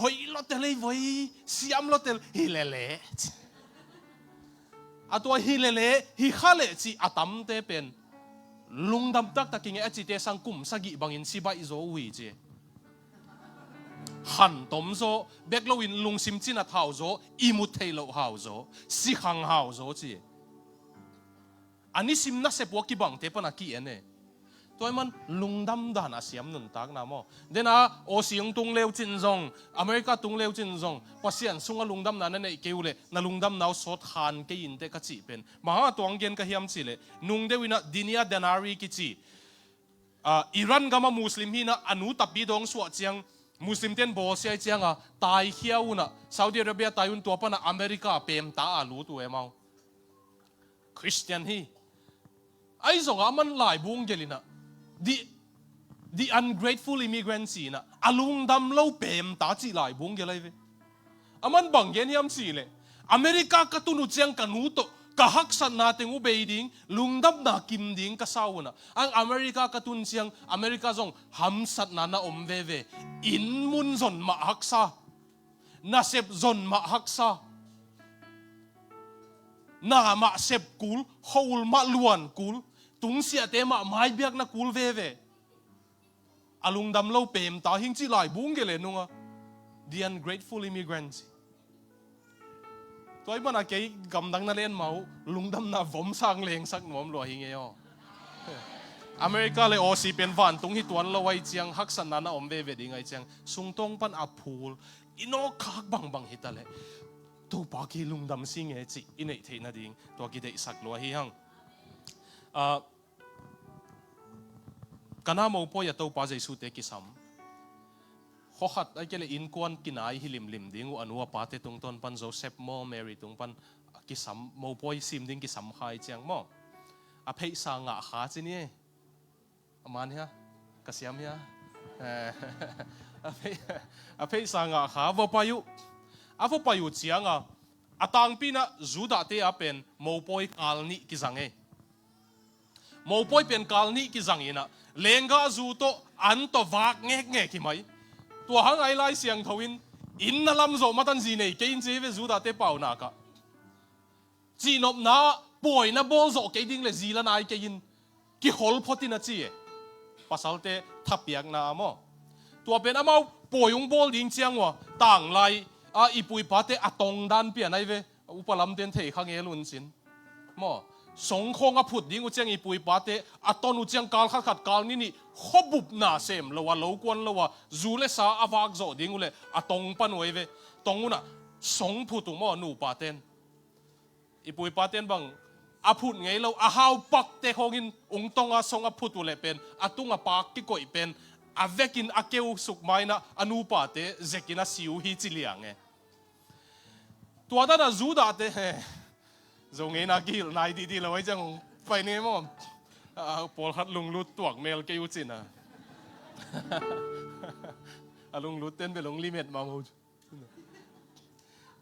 Hoih lotel ei voi, siam lotel, hi lele," ci. A tua "Hi lele, hi kha leh," ci a tamte pen lungdam taktak i ngei a cite sang kum sagih bangin si baih zaw uh hi ci. Khantom zaw, bek loin lungsim cinat hau zaw, ihmut theih loh hau zaw, sikhang hau zaw ci. A nisim nasep uh a kibangte pan a ki-en e. Tua ahih man lungdam dan a siam nuntakna maw. Dena Aussie hong tung leu cin zong, America tung leu cin zong, Pasian sungah lungdamna na neih kei uh leh na lungdamna uh sawt khan kei inteh ka cih pen, bang hang a tua hong gen ka hiam cih leh, nung deuh in ah Dinia Danari kici, ah, Iran gam a Muslim hi in ah, a nu tapi dawng suah ciang, Muslim ten bawlsia ahih cianga taikhia un ah, Saudi Arabia tai un, tua pan ah America pemta a lut uh e amau. Christian hi. Ahi zongah aman laibu hong gelh in ah, the, the ungrateful immigrant ci-in ah, a lungdam lo pemta cih laibu hong gelh ahi ve. Aman bang gen hiam cih leh, "America ka tun uh ciang ka nu tawh ka haksatna teng uh bei ding, lungdamna kim ding ka sa uh," a ci in ah. Ang America ka tun ciang America zong hamsatna na om veve. Inn mun zon mah haksa. Nasep zon mah haksa. Na mah sep kul, khua-ul mah luan kul, tungsiahte mah maibiakna kul veve. A lungdam lo pemta hing cih laibu hong gelh e nunga. The ungrateful immigrant. Tua ahih man a kei gamdang na len mah uh, lungdamna vom sang lengsak nuam lua hi ngei aw. America le Aussie pen vantung hi tuan lo ai ciang, haksatna na om veve ding ai ciang, sungtawng pan a phul, i nawk khak bangbang hi ta leh, Topa kei lungdam si nge cih i neih theih nading tua kideihsak lua hi hang. Ah, ka na mopawi a Topa Jesu te kisam. Khawkhat ai kei le innkuan kinai hi limlim ding uh a nu a pate tungtawn pan Joseph maw Mary tung pan kisam, mopawi sim ding kisam kha ai ciang maw. A pheisa ngah kha ci ni e. A man hia? Ka siam hia? Eh, a phei-, a pheisa ngah kha va pai uh. A va pai uh cianga a tangpi na Judah te a pen mopawi kal nih kizang e. Mopawi pen kal nih kizang ina lenggah zu tawh an tawh vak ngekngek hi mai. Tua hang ai Lai Siangtho in inn na lam zawh matan zi nei kei in ci ve Judah te paunak ah. Cihnopna pawi na bawl zawh kei ding le zi la nai kei in kihol phot in a ci e. Pasalte thapiakna a maw. Tua pen amau pawi hong bawl ding ciang uh a tanglai a i pu i pate a tong dan pian ai ve. Upa lamten thei kha ngel un cin. Maw, songkhawng a phut ding uh ciang i pu i pate a ton uh ciang kal khat khat kal nih nih khuabup na sem lo a lo kuan lo a zu le sa a vak zawh ding uh le a tong pan uh ai ve. Tong un a song phut uh maw nupa ten. I pu i pa ten bang a phut ngei lo a hau pakte khawngin ung tonga song a phut uh le pen a tunga pak kikoih pen a vekin a keu suk maina a nupate zekin a siu hi ci liang e. Tua dana Judah te he zo ngeina kihilh nai didi lo ai ciang ung pai ni maw. A, pawlkhat lunglut tuak mel kei uh cina. A lunglut ten bel ung limet mah maw.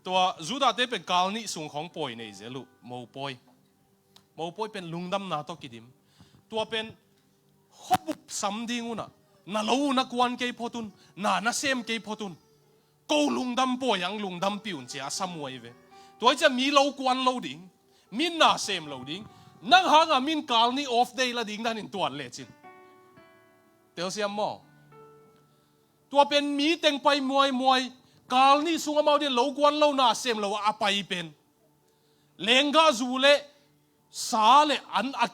Tua Judah te pen kal nih sung khawng pawi nei zel uh mopawi. Mopawi pen lungdamna tawh kidim. Tua pen khuabup sam ding un a na lo uh na kuan kei phot un na na sem kei phot un. Ko lungdam pawi ang lungdam pi un cia a sam uh ai ve. Tua ai cia mi lo kuan lo ding. Min na sem lo ding. Nang hanga min kal nih off day la ding danin tuan lecin. Telsiam maw. Tua pen mi teng pai muaimuai kal nih sung amau din lo kuan lo na sem lo a pai pen lenggah zu le sa le an a,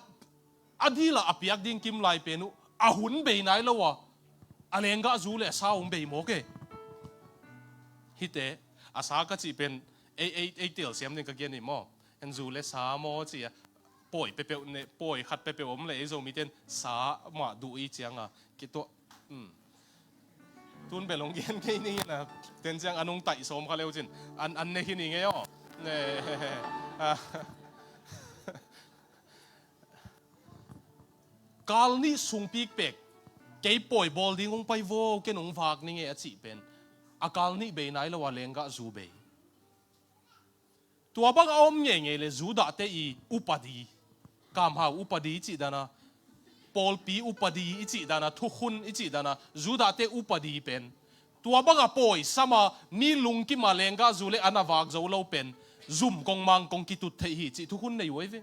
a dila a piak ding kim lai pen uh a hun bei nai lo a a lenggah zu le a sa hong bei mawk e. Hite a sa ka cih pen ei, ei, ei telsiam ding ka gen hi maw. En zu le sa maw ci a pawi pepeuh ne pawi khat pepeuh om le ei Zomiten sa mah duh i cianga kituah. Tun bel hong gen kei ning ina ten ciang an hong taih sawm kha leu cin an, an ne hi ning ei aw. Kal nih sung pikpek kei pawi bawl ding hong pai vaw ken hong vak ning ei a cih pen a kal nih bei nai lo a lenggah zu bei. Tua bang a om ngeingei le Judah te i upadi, kamhau upadi i cih dana, pawlpi upadi i cih dana, thukhun i cih dana Judah te upadi pen tua banga pawi sama mi lungkima lenggah zu le an a vak zo lo pen zum kong mang kong kitut theih hi cih thukhun nei uh ai ve.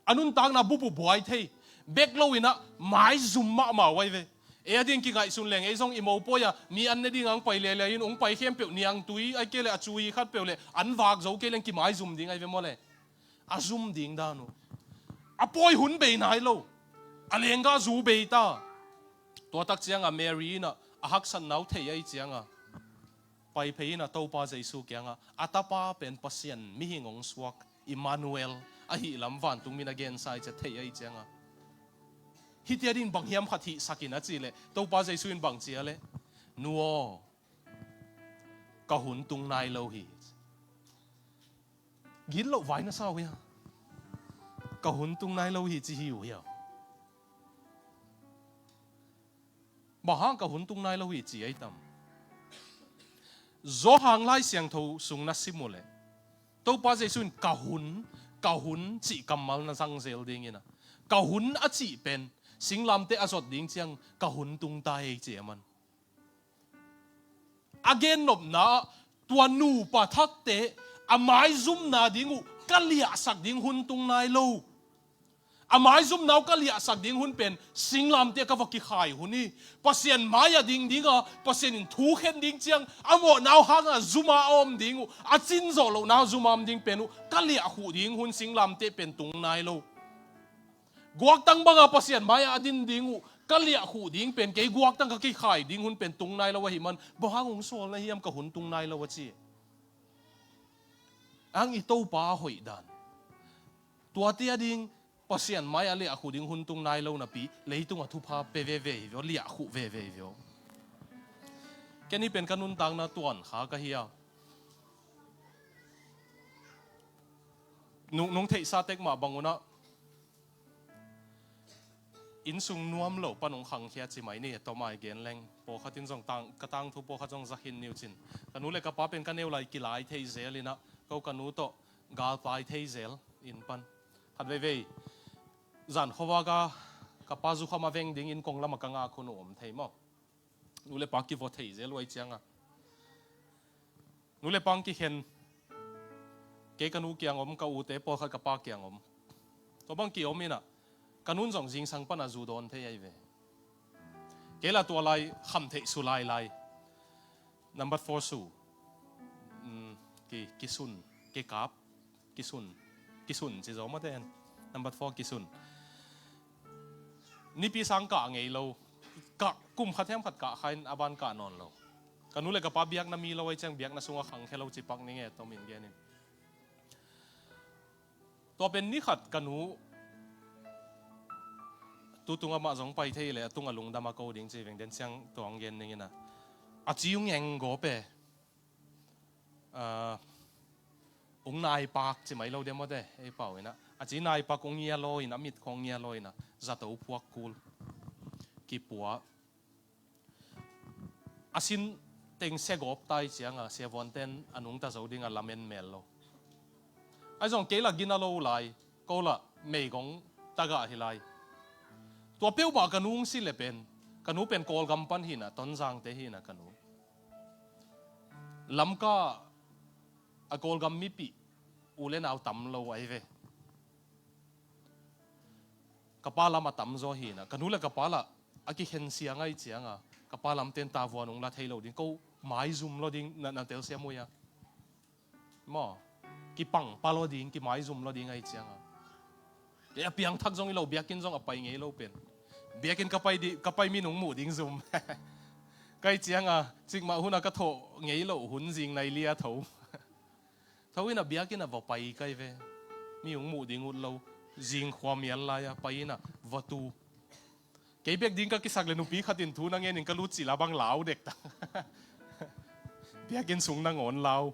A nuntakna bubu buai thei bek lo inah maizum mahmah uh ai ve. Ei a ding kingaihsun leng ei zong i mopawi a mi an ne ding ang pai liailiai in ong pai khempeuh niangtui ai kei le a cui khat peuh le an vak zo kei leng kimaizum ding ai ve maw le. A zum ding dan uh a pawi hun bei nai lo. A lenggah zu bei ta. Tuatak cianga Mary inah a haksatna uh thei ai cianga pai phei inah Topa Jesu kiangah a tapa pen Pasian mihing hong suak Immanuel ahih lam vantung min a gensa i cia thei ahi ciangah hiti a ding bang hiam khat hihsak in a cih leh Topa Jesu in bang ci a leh nu aw ka hun tung nai lo hi. Gitloh vai na sa uh hia? Ka hun tung nai lo hi ci hi uh hia? Bang hang ka hun tung nai lo hi ci ai tam? Zawhang Lai Siangtho sung na sim uh leh Topa Jesu in ka hun, ka hun cih kammal na zang zel ding inah ka hun a cih pen singlamteh a zot ding ciang ka hun tung ta ei ci a man. A gennopna ah tua nupa thakte a maizumna ding uh ka liahsak ding hun tung nai lo. A maizumna uh ka liahsak ding hun pen singlamteh ka va kikhai hun hi. Pasian mai-ah ding dinga Pasian in thu khen ding ciang a mawhna uh hanga zuma a om ding uh a cin zawh lohna zuma om ding pen uh ka liah khuh ding hun singlamteh pen tung nai lo. Guaktang banga Pasian mai-ah a din ding uh ka liahkhuh ding pen, kei guaktang ka kikhai ding hun pen tung nai lo ahih man, bang hang hong sawl na hiam, ka hun tung nai lo a ci. Ang i Topa a hoih dan. Tuate a ding Pasian mai-ah liahkhuh ding hun tung nai lo napi, leitung a thupha pe veve hi vio, liahkhuh veve hi vio. Ken hi pen ka nuntakna tuan kha ka hi a. Nung, nung theihsa tek mah bang unah, innsung nuam lo pan hong khangkhia ci mai ni, a tawmai gen leng. Pawlkhat in zong tang, ka tangthu pawlkhat zong za khin ni uh cin. Ka nu le ka pa pen ka neu lai kilai thei zel inah, ko ka nu tawh galpai thei zel inn pan. Khat veivei zan khuavak a ka pa zukham a veng dingin kong lamah ka ngak hun uh om thei maw. Nu le pa kivaw thei zel uh ahih cianga, nu le pa ang kikhen. Kei ka nu kiang om, ka ute pawlkhat ka pa kiang om. Tua bang ki-om inah, ka nun zong zingsang pana zu dawn thei ahi ve. Kei la tua lai kham theih su lailai. Number four su. Mm, ki, kisun, kikap, kisun, kisun ci zaw mate hen. Number four kisun. Nipi sang kah ngei lo. Kah, kum khat hiam khat kah kha in a ban kah nawn lo. Ka nu le ka pa biakna mi lo ahih ciang biakna sungah khangkhia lo ci pak ning e, tomin genin. Tua pen ni khat ka nu, tu tungah mah zong pai thei leh a tungah lungdam a ko ding ci veng den ciang tuang gen ning inah. A ci ung eng gawp e. Ah, ung naipak ci mai lo dia mawte, ei pau inah. A ci naipak ung ngia law inah, a mit khong ngia law inah, zato phuak kul. Kipua. A sin teng sia gawp tai cianga, siavuanten a nungta zo dinga lamen mel lo. Ai zong kei la gina lo lai, ko la meigong tagah hi lai. Tua peuhmah ka nu ung si le pen, ka nu pen Kawlgam pan hinah, Tonzangte hinah ka nu. Lamka a Kawlgam mipih u le nau tam lo ahi ve. Ka pa lam a tam zaw hinah, ka nu le ka pa lah a kikhen siang ahi cianga, ka pa lamten tavuan ung la thei lo ding, ko maizum lo ding, na, na telsiam uh ia. Maw, kipang pa lo ding, kimaizum lo ding ahi cianga. Kei a piangthak zong hi lo, biakinn zong a pai ngei lo pen. Biakinn ka pai di, ka pai mi nung muh ding zum. Ka hi cianga, cikmah huna ka thawh ngei lo hun zing nai lia tho. Tho inah biakinn a va pai kai ve. Mi hong muh ding ut lo. Zing khua mial lai-a pai inah va tu. Kei bek ding ka kisak le nupi khat in thu na ngenin ka lut cila bang lau dektak. Biakinn sung nangawn lau.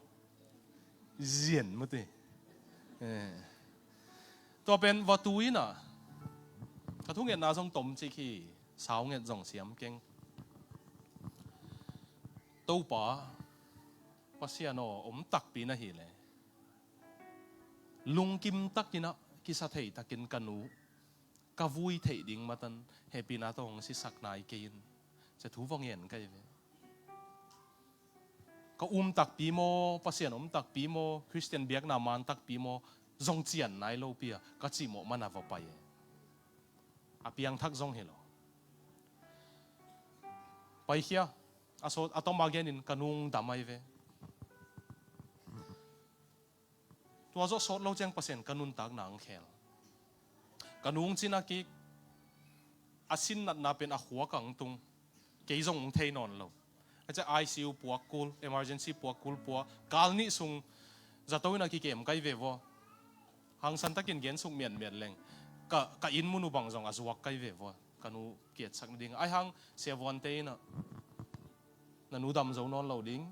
Zian mute. Eh. Tua pen va tu inah. Ka thungetna zong tomcik hi. Sau nget zong siam keng. Topa Pasian aw, om takpi na hi le. Lungkim takinah kisa thei takin ka nu ka vui theih ding matan hehpihna tawh hong sisak nai kei in. Cia thu va ngen ka hi ve. Ka um takpi maw, Pasian om takpi maw, Khristian biakna man takpi maw, zong cian nai lopi a ka cimawh mana va pai e. A piangthak zong hi lo. Paikhia, a sawt, a tawma genin ka nung dam ahi ve. Tua zawh sawt lo ciang Pasian ka nuntakna ang khel. Ka nung cina kik, a sin natna pen a khuak ang tung, kei zong ung thei nawn lo. A cia I C U puak kul, emergency puak kul pua, kal nih sung zato in a kikem kai ve vua. Hangsan takin gensuk miatmiat leng. Ka, ka inn mun uh bang zong a zuak kai ve vua. Ka nu kiatsak nading. Ai hang, siavuante in a, na nu dam zo nawn lo ding.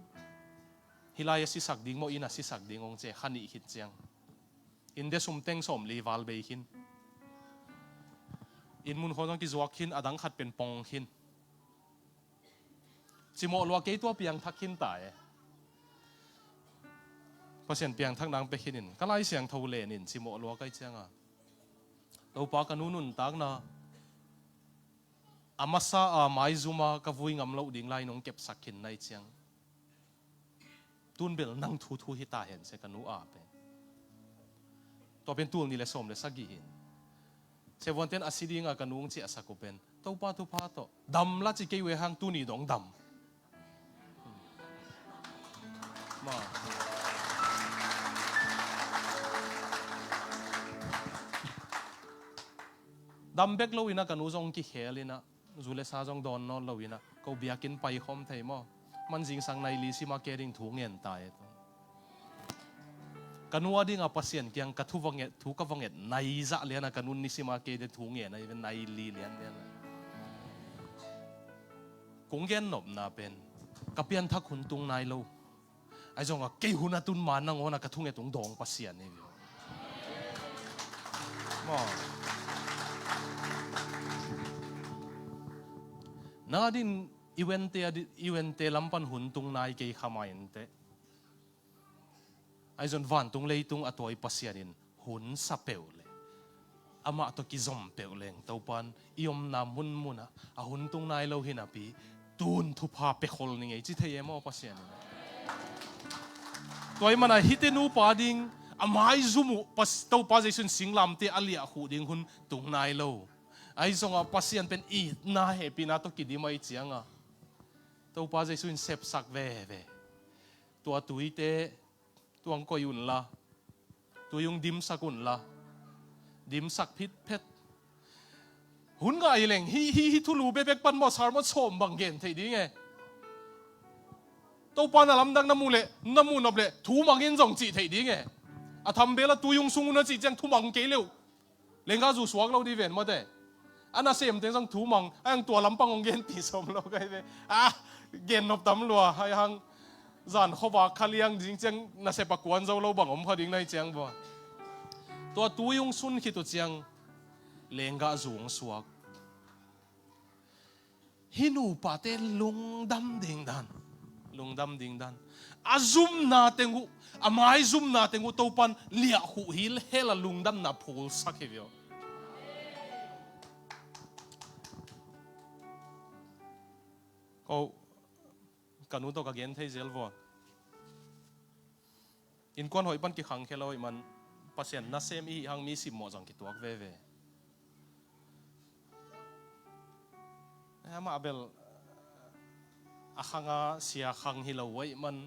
Hih lai a sisak ding maw, inn a sisak ding hong ci, kha nih khit ciang. Inn de sum teng sawmli val bei khin. Inn mun khawng zong kizuak khin, a dang khat pen pong khin. Cimawh lua kei tua piangthak khin ta e. Pasian piangthak nang pia khin in, ka Lai Siangtho len in cimawh lua kai cianga. Topa ka nu nuntakna. A masa a maizuma ka vui ngam loh ding lai nong kepsak khin nai ciang. Tun bel nang thuthu hi ta hen se ka nu a pen. Tua pen tul ni le sawm le sagih hin. Sevuanten a si dinga ka nung ciahsak uh pen. Topa thupha tawh. Dam la ci kei uh e hang tuni dong dam. Ma. Tam bek lo-in ah ka nu zong kikhel in ah, zu le sa zong dawn nawn lo-in ah, ko biakinn paikhawm thei maw? Man zingsang nai li sim a ke ding thu ngen ta e. Ka nu a dingah Pasian kiang ka thu va nget, thu ka va nget nai zah lian ah ka nun nisim a ke ding thu ngen ahi ve, nai li lian lian ah. Kong gen nopna pen ka pianthak hun tung nai lo. Ahi zongah kei hun a tun ma nangawn ah ka thunget hong dawng Pasian hi. Maw. Nang a din i wente a di, i wente lam pan hun tung nai kei kha mai inteh. Ahi zong vantung leitung a tawi Pasian in hun sa peuh le amah tawh kizom peuh leng Topan i omna munmun ah a hun tung nai lo hi napi tun thupha pia khol ni ngei ci thei e maw Pasian in. Tua ahih manin hihte nupa ding a maizum uh Pas-, Topa Jesu in singlamteh a liahkhuh ding hun tung nai lo. Ahi zongah Pasian pen itna hehpihna tawh kidim ahih ciangah Topa Jesu in sepsak veve. Tua tuite tuang koih unla, tui hong dimsak unla, dimsak phitphet. Hun ngah hi leng hih, hih, hih thulu bekbek pan maw sermon sawm bang gen thei ding e. Topa na lamdang na muh leh, na muh nop leh thu mang in zong cih thei ding e. A thambel ah tui hong sung un a cih ciang thu mang kei leh uh lenggahzu suak lo ding ven mate. A nasemteng zong thu mang, a hang tua lampang hong genpih sawm lo ka hi ve. Ah, gen nop tam lua, a hang zan khuavak kha liang ding ciang nasep a kuan zo lo bang om kha ding na hi ciang bua. Tua tui hong sun khit uh ciang lenggahzu hong suak. Hih nupate lungdam ding dan, lungdam ding dan. A zumna teng uh, a maizumna teng uh Topan liahkhuh hilhel a lungdamna phulsak hi viau. Ko, ka nu tawh ka gen thei zel vua. Innkuan hoih pan kikhangkhia lo ahih man Pasian nasem i hih hang mi simmawh zong kituak veve. Eh, amah bel a khanga sia khang hi lo ahih man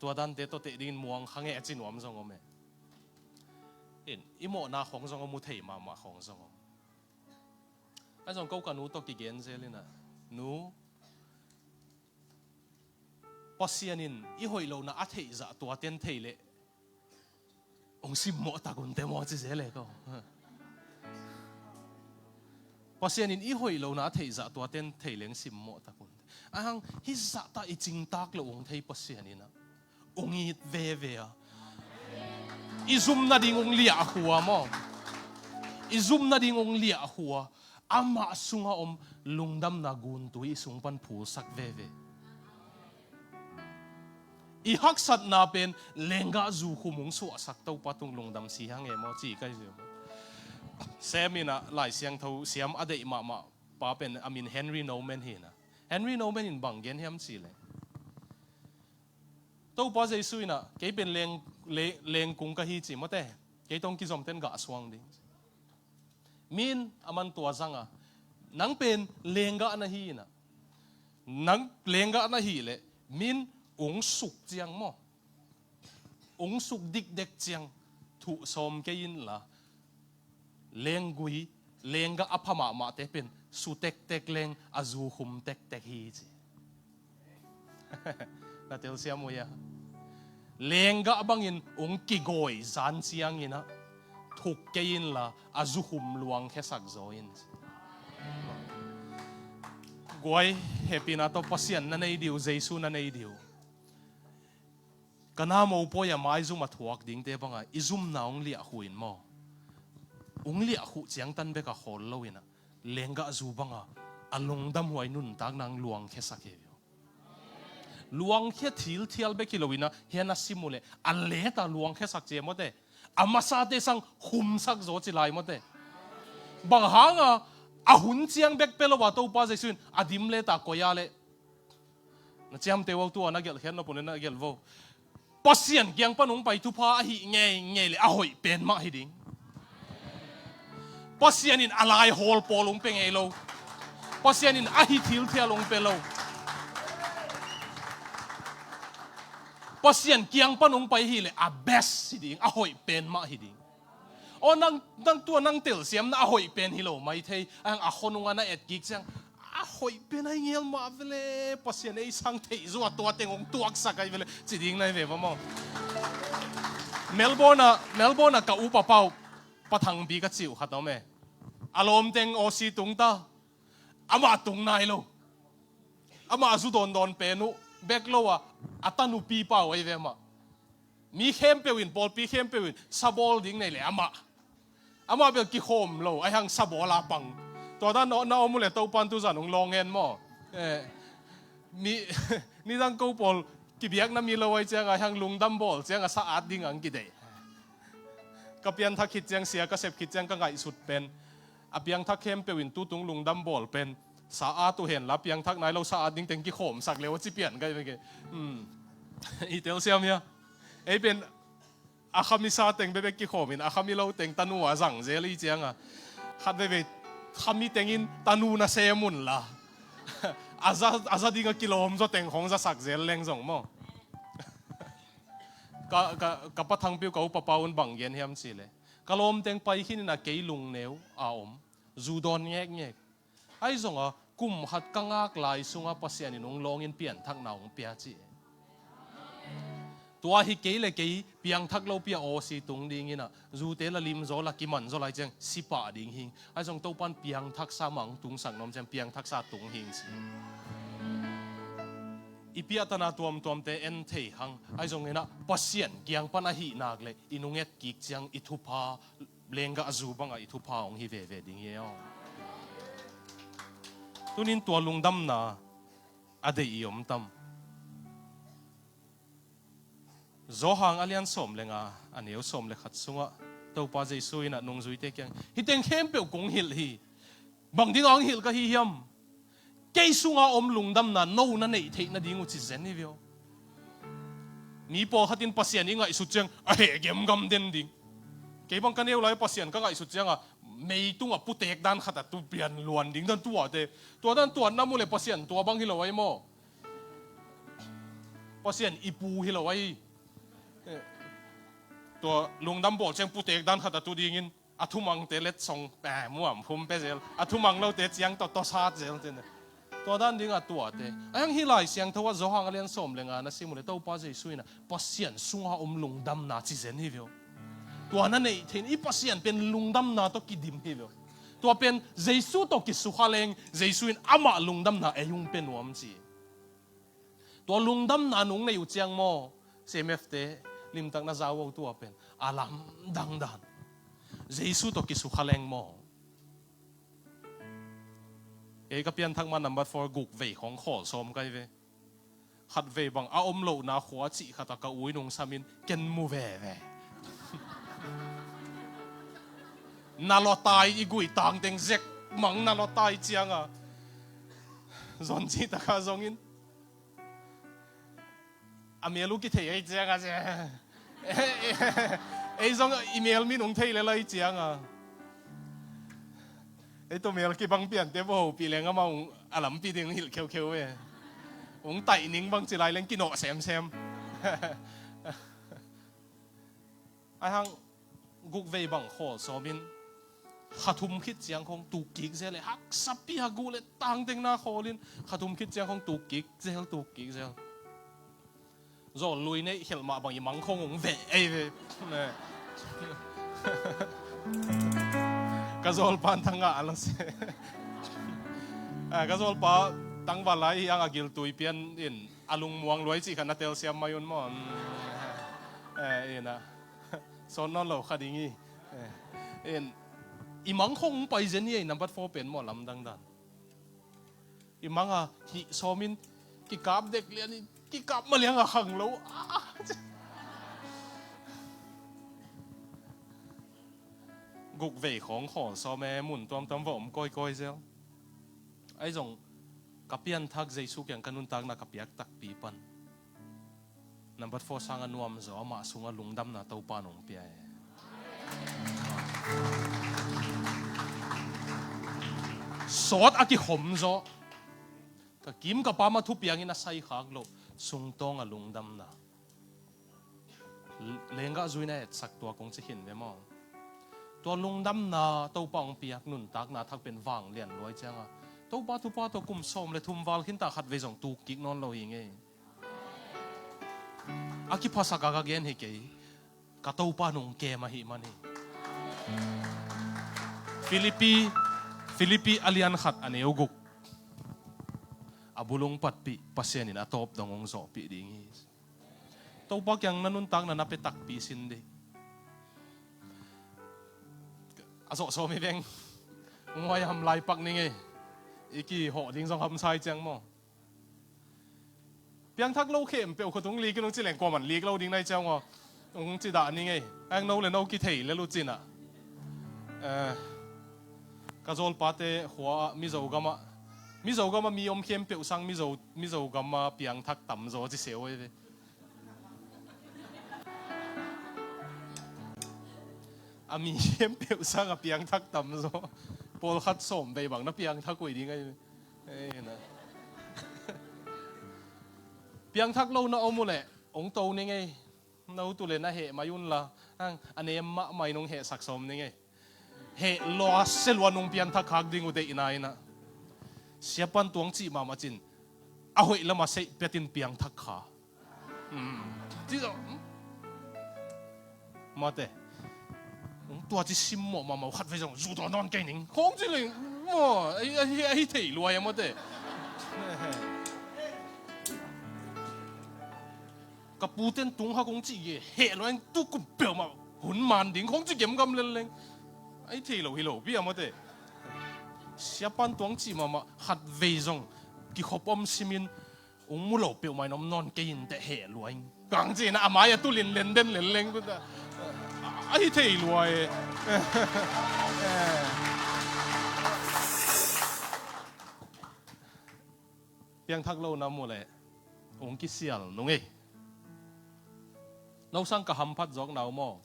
tua dante tawh teh dingin muang khang e a ci nuam zong om e. In, i mawhna khawng zong om, mu thei mahmah khawng zong om. Ahi zong ko ka nu tawh kigen zel in ah, nu, Pasian in i hoih lohna a theihzah tuate in thei leh hong simmawh tak un te maw ci zel e ko. Pasian in i hoih lohna a theihzah tuate in thei leh hong simmawh tak un te. A hang hih zahta i cingtak loh hong thei Pasian in ah hong it veve a, i zum nading hong liah a khua maw? I zum nading hong liah a khua. Amah sunga om lungdamna guntui i sung pan phulsak veve. I haksatna pen lenggahzu khum hong suahsak Topa tung lungdam si hang e maw ci ka hi. Sem in ah Lai Siangtho siam a deih mahmah pa pen a min Henri Nouwen hi in ah. Henri Nouwen in bang gen hiam cih leh, Topa Jesu in ah kei pen leng, le-, lengkung ka hi ci mawte, kei tawh kizomten gah suang ding. Min a man tua zang a, nang pen lenggah na hi in ah, nang lenggah na hih leh min hong suk ciang maw, hong suk dikdek ciang thuh sawm kei inla, lenggui, lenggah a pha mahmahte pen su tektek leng a zu khum tektek hi ci. Na telsiam uh hia? Lenggah bangin hong kigawi zan ciangin ah thuk kei inla a zu khum luangkhiasak zaw in. Guai, hehpihna tawh Pasian na nei dih uh, Jesu na nei dih uh. Ka na mopawi a maizum a thuak dingte banga i zumna hong liahkhuh in maw, hong liahkhuh ciangtan bek a khawl lo in ah, lenggahzu banga a lungdamhuai nuntakna hong luangkhiasak hi. Luangkhia thilthial bek hi lo in ah, hia na sim uh leh a leta luangkhiasak ci e mawte, a masate sang khumsak zaw ci lai mawte. Bang hanga a hun ciang bek pia lo a Topa Jesu in a dim leta koih a leh, na ciamteh uh tu a na gelhkhiat nop uh na gelh vo. Pasian kiang pan hong pai thupha ahih ngeingei leh a hoih pen mah hi ding. Pasian in a lai hawl pawl hong pia ngei lo. Pasian in a hi thilthial hong pia lo. Pasian kiang pan hong pai hi leh a best hi ding, a hoih pen mah hi ding. Aw, nang, nang tua nang telsiamna a hoih pen hi lo mai thei. Ahang a khonung a na et kik ciang, a hoih pen ahi ngel mah vele, Pasian ei sang theih zaw a tua teng hong tuaksak ahi vele, ci ding na hi ve va maw. Melbourne ah, Melbourne ah ka upa pau, Pa Thangpi ka cih uh khat om e. A lawm teng Aussie tung ta. Amah tung nai lo. Amah zu dawndawn pen uh, bek lo a, a tanu pi pau ahi ve amah. Mi khempeuh in, pawlpi khempeuh in sa bawl ding nei leh amah, amah bel kikhawm lo, ahi hang sa bawl a pang. Tua dan na om uh leh Topan tuzan hong lawng hen maw. Eh, mi, nidang ko pawl kibiakna mi lo ahi ciang, ahi hang lungdam bawl ciang a sa at ding ang kideih. Ka pianthak khit ciang, sia ka sep khit ciang ka ngaihsut pen, a piangthak khempeuh in tutung lungdam bawl pen sa at uh hen la, piangthak nai lo sa at ding teng kikhawmsak leh a ci pian ka hi ve ke. Hmm. I telsiam hia? Ei pen a khami sa teng bekbek kikhawm in, a khami lo teng tanu a zang zel i ciang a, khat veivei khami teng in tanu na sem un la, a za, a za ding a kilawm zaw teng khong zasak zel leng zong maw. Ka, ka, ka Pa Thangpi uh ka upa pau un bang gen hiam cih leh, ka lawm teng pai khin in a kei lungneu a om, zu dawn ngekngek. Ahi zong a kum khat ka ngak lai sung a Pasian in hong lawng in pianthakna hong pia ci. Tua hi kei leh kei piangthak lopi a Aussie tung ding in a, zute la lim zaw la kiman zaw lai ciang si pah ding hing. Ahi zong Topan piangthaksa mah hong tungsak nuam ciang piangthaksa tung hing ci. I piahtana tuamtuamte en thei hang. Ahi zong in a, Pasian kiang pan ahih nak leh i nung et kik ciang i thupha, lenggah zu bang a i thupha hong hi veve ding hi aw. Tunin tua lungdamna a deih i om tam? Johan a lian sawm le nga, a neu sawm le khat sungah Topa Jesu in a nungzuite kiang, hih teng khempeuh kong hilh hi. Bang ding a hong hilh ka hi hiam? Kei sunga om lungdamna no na neih theih nading uh ci zen hi ve aw. Mi pawlkhat in Pasian i ngaihsut ciang a heh gemgam den ding. Kei bang ka neu lai Pasian ka ngaihsut ciang a mei tungah putek dan khat a tu pian luan ding dan tuate. Tua dan tuan na mu le Pasian tua bang hi lo ahi maw. Pasian i pu hi lo ahi. Eh, tua lungdam bawl ciang putek dan khat a tu dingin a thumangte letsong, eh, muam hum pe zel. A thumang lote ciang tawh tawsat zel te ne. Tua dan ding a tuate. Ahi hang hih Lai Siangtho ah Johan a lian sawm le nga na sim uh le Topa Jesu in a Pasian sunga om lungdamna ci zen hi ve aw. Tua na neih theih in i Pasian pen lungdamna tawh kidim hi ve aw. Tua pen Jesu tawh kisukha leng Jesu in amah lungdamna ei hong pia nuam ci. Tua lungdamna nung nei uh ciang maw, C M F te limtak na za uh tua pen a lamdang dan. Jesu tawh kisukha leng maw. Ei ka pianthak ma number four guk vei khawng khawl sawm kai ve. Khat vei bang a om lohna khua cih khat a ka u in hong samin ken mu veve. Na lawtai i guitang teng zek mang na lawtai cianga zon cih taka zongin a mel uh kithei ei cianga cia. Ei zong i mel min hong thei lel ei cianga. Ei tawh mel kibang piante vo hopih leng amah hong a lampi ding hilh kheukheu ve. Hong taih ning bang ci lai leng kinawh semsem. Ahi hang guk vei bang khawl sawmin kha thum khit ciang khong tuk kik zel e, haksa piak uh le tangteng na khawlin kha thum khit ciang khong tuk kik zel, tuk kik zel. Zawl lui neih khelh mah bang i mang khong hong veh ei ve. Ka zawlpa an thang ngah a la se. Ah, ka zawlpa tangval lai hi ang a giltui pian in a lungmuang luai cih khat na telsiam mai un maw? Eh, ina. Sawn nawn lo kha ding hi. Eh, in, i mang khong hong pai zen hi ei, number four pen maw lamdang dan. I mang a hih sawmin kikap dek lian in kikap maliang a khang lo. Ah, guk vei khawng khawl sawm e, mun tuamtuam va om kawikawi zel. Ahi zong ka pianthak Jesu kiang ka nuntakna ka piak takpi pan number four sanga nuam zaw, amah sunga lungdamna Topa nong pia e. Sawt a kikhom zaw, ka kim ka pam a thupiangin a saikhak loh sungtawng a lungdamna. Lenggah zui na etsak tua kong ci khin ve maw? Tua lungdamna Topa hong piak nuntakna thak pen vanglian luai cianga Topa thupha tawh kum sawm le thum val khinta khatvei zong tuk kik nawn lo hi ngei. A kiphasak a ka gen hi kei. Ka Topa nung kem ahi man hi. Filipi, Filipi a lian khat a neu guk. A bulung patpih Pasian in a tawp dong hong zawhpih ding hi. Topa kiang na nuntakna na pe takpi sin dih. A zawh sawm hi veng. Nguai ham lai pak ning ei. I kihawh ding zong hamsai ciang maw? Piangthak lo khempeuh khut hong lik in hong ci leng kuaman lik lo ding nai ciang aw. Hong ci dah ning ei. Ang no le no kithei le lu cinah. Eh, ka zawlpate khua ah Mizo gamah, Mizo gamah mi om khempeuh sang Mizo, Mizo gamah piangthak tamzaw ci seu ei ve. A mi khempeuh sang a piangthak tamzaw. Pawlkhat sawm vei bang na piangthak uh hi ding ei ve. Ei na. Piangthak lo na om uh leh hong to ning ei. No tu le na heh mai un la. Ang a nem mahmah in hong hehsak sawm ning ei. Heh lua se lua nung piangthak khak ding uh deihna inah. Siapan tuang cih mahmah cin. A hoih lama seih petin piangthak kha. Hmm. Ci zo. Hmm. Mate. Hong tua ci simmawh mahmah uh khatvei zong zu tua nawn kei ning. Khong ci leng. Maw, ahi, ahi, ahi thei luai a mate. Ka puten tung ha kong cih ge heh lo eng tu kum peuh mah hun man ding khong cih gemgam lel leng. Ai thei lo hi lo pi a mate. Siapan tuang cih mahmah khat vei zong kikhop om simin ung mu lo peuh mah in om nawn kei in teh heh lua ing. Kang cih na a mai a tulin len den lel leng. Ai thei lua e. Piangthak lo na mu leh ung kisial nung ei. No sang ka hamphat zawk nau maw?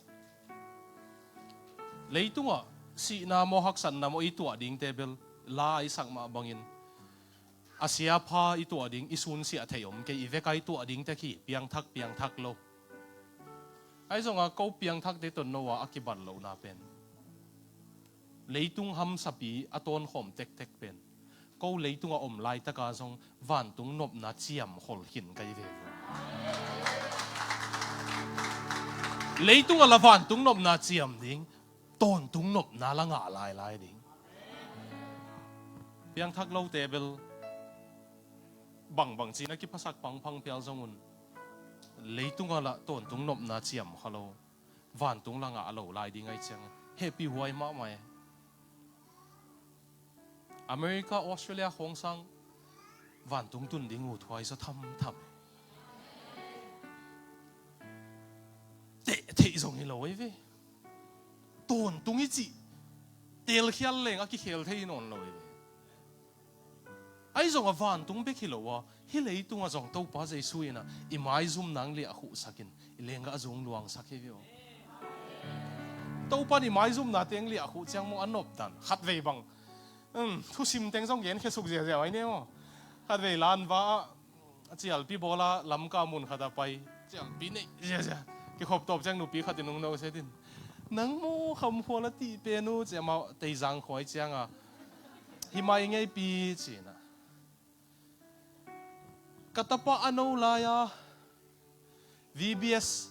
Leitungah sihna maw haksatna maw i tuah dingte bel la i sak mah bangin a siapha i tuah ding i sunsiah thei om kei i veka i tuah dingte khi piangthak piangthak lo. Ahi zonga ko piangthakte tawh no a a kibat lohna pen leitung hamsapi a tawnkhawm tektek pen ko leitungah om laitaka zong vantung nopna ciamkhol khin ka hi ve. Leitungah la vantung nopna ciam ding, tawntung nopna la ngah lailai ding. Piangthak lote bel bangbang cina kiphasak phangphang pial zong un leitungah la tawntung nopna ciam kha lo. Vantung la ngah lo lai ding ai ciang hehpih huai mahmah e. America, Australia khawng sang vantung tun ding uh thuai zaw thamtham. Teh theih zong hi lo ei ve. Tawntung i cih telkhial leng a kikhel thei nawn lo ei ve. Ahi zongah vantung bek hi lo a, hih leitungah zong Topa Jesu inah i maizumna ang liahkhuhsakin i lenggah zung luangsak hi ve aw. Topa in i maizumnate ang liahkhuh ciang maw a nopdan khatvei bang. Um, thusim teng zong genkhia suk ziazia mai ne maw? Khatvei lanva ah a cialpi bawla Lamka mun khat a pai cialpi neih ziazia kikhop tawp ciang nupi khatin hong no setin nang maw khamkhual a tih pen uh ci amau teizang khuai cianga hi mai ngeipi cinah. Ka tapa a no lai-a V B S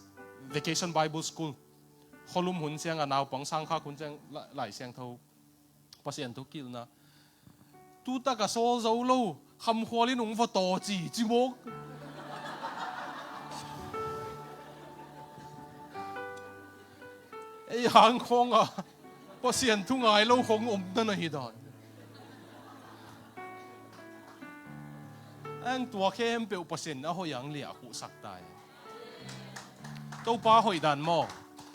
Vacation Bible School kholum hun cianga naupang sangkhak hun ciang la-, Lai Siangtho Pasian thu kilhna. Tutak a sawl zo lo khamkhual in ung va taw ci cimawk. Ei hang khawngah Pasian thu ngai lo khawng om na na hi dan. Ang tua khempeuh Pasian a hoih ang liah a khuhsak tai. Topa hoih dan maw?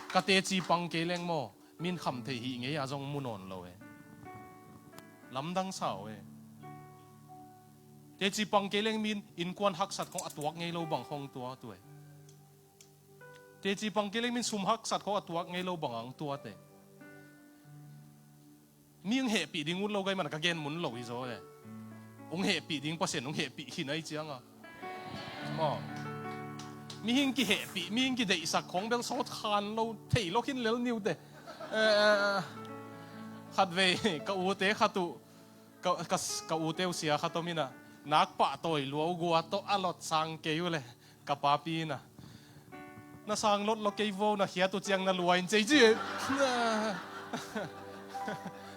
Ka teci pang kei leng maw? Min kham thei hih ngei a zong mu nawn lo e. Lamdang sau e. Teci pang kei leng min innkuan haksat khawng a tuak ngei lo bang khawng tua tu e. Teci pang kei leng min sum haksat khawng a tuak ngei lo bang ang tua te. Mi hong hehpih ding ut lo gai man a ka gen mun lo hi zaw e. Hong hehpih ding Pasian hong hehpih khin ahi cianga. Maw. Mihing kihehpih, mihing kideihsak khawng bel sawt khan lo thei lo khin lel niu te. Eh, khatvei ka ute khat uh, ka, ka, ka ute uh sia khat om in ah, nak pahtawi lua uh gua tawh a lot sang kei uh leh ka papi in ah, na sang lot lo kei vo, na khiat uh ciang na lua in cei ci.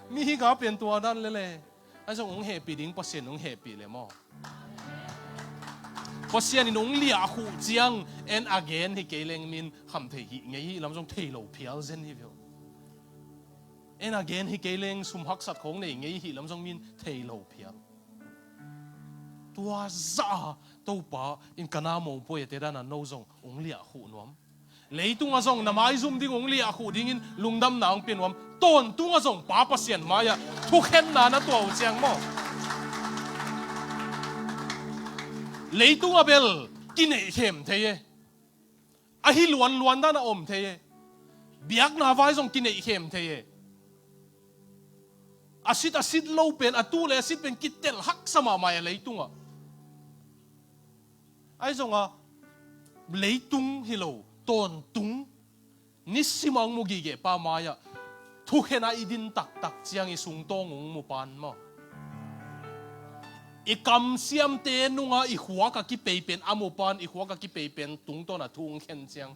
Mihing a pen tua dan lele. Ahi zong hong hehpih ding, Pasian hong hehpih le maw? Pasian in hong liahkhuh ciang en a gen hi kei leng min kham thei hi ngei hi lam zong thei lo phial zen hi ve uh. En a gen hi kei leng sum haksat khong nei ngei hi lam zong min thei lo phial. Tua zah a Topa in ka na mopawi a te dan a no zong hong liahkhuh nuam. Leitungah zong na maizum ding hong liahkhuh dingin lungdamna hong pia nuam. Tawntungah zong Pa Pasian mai-ah thukhenna na tuah uh ciang maw? Leitungah bel kineihkhem thei e. Ahi luanluan dan a om thei e. Biakna vai zong kineihkhem thei e. A sit a sit lo pen, a tu le a sit pen kitel haksa mahmah e leitungah. Ahi zongah leitung hi lo, tawntung, nisim a hong mu gige pa mai-ah thukhen a i din taktak ciang i sungtawng hong mu pan maw? I kamsiamte nungah i khuak a kipei pen a mu pan, i khuak a kipei pen tungtawn a thu hong khen ciang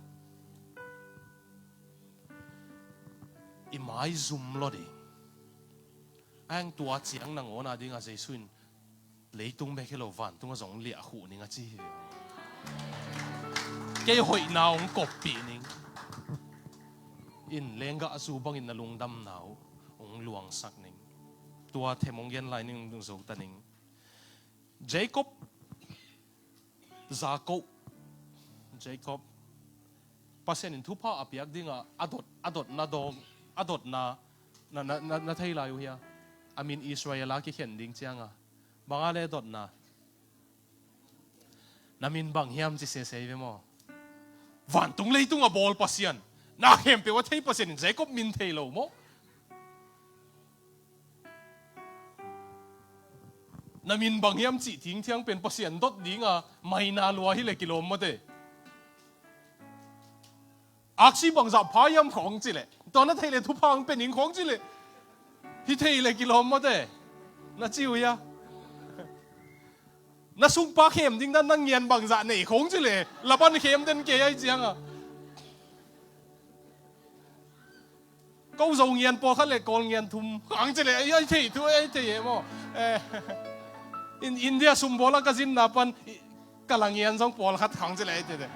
i maizum lo ding. Ahi hang tua ciang nangawn a dingah Jesu in leitung bek hi lo, vantung ah zong liahkhuh ning a ci hi. Kei hoihna hong koppih ning. In lenggahzu bangin na lungdamna uh hong luangsak ning. Tua them hong gen lai ning, hong zo ta ning. Jacob, Jacob, Jacob, Pasian in thupha a piak dingah a dot, a dotna dawng, a dotna na, na, na, na thei lai uh hia? A min Israel a kikhen ding cianga bang a le dotna? Na min bang hiam ci sese ve maw? Vantung leitung a bawl Pasian, na khempeuh a thei Pasian in Jacob min thei lo maw? Na min bang hiam cih thingthiang pen Pasian dot dinga maina lua hi le kilawm mawte. Aksi bangzah pha hiam khawng ci le, tua na theih le thupha hong pe ning khawng ci le, hi thei le kilawm mawte. Na ci uh hia? Na sungpa khem ding dan na ngian bangzah nei khawng ci le, Laban khem den kei ai cianga. Ko Zo ngian pawlkhat le Kawl ngian thum khang ci le, ai, ai thei thu, ai thei e maw? Eh, in India sumbawl a ka zinna pan, i, ka la ngian zong pawlkhat khang ci le, ai thei te.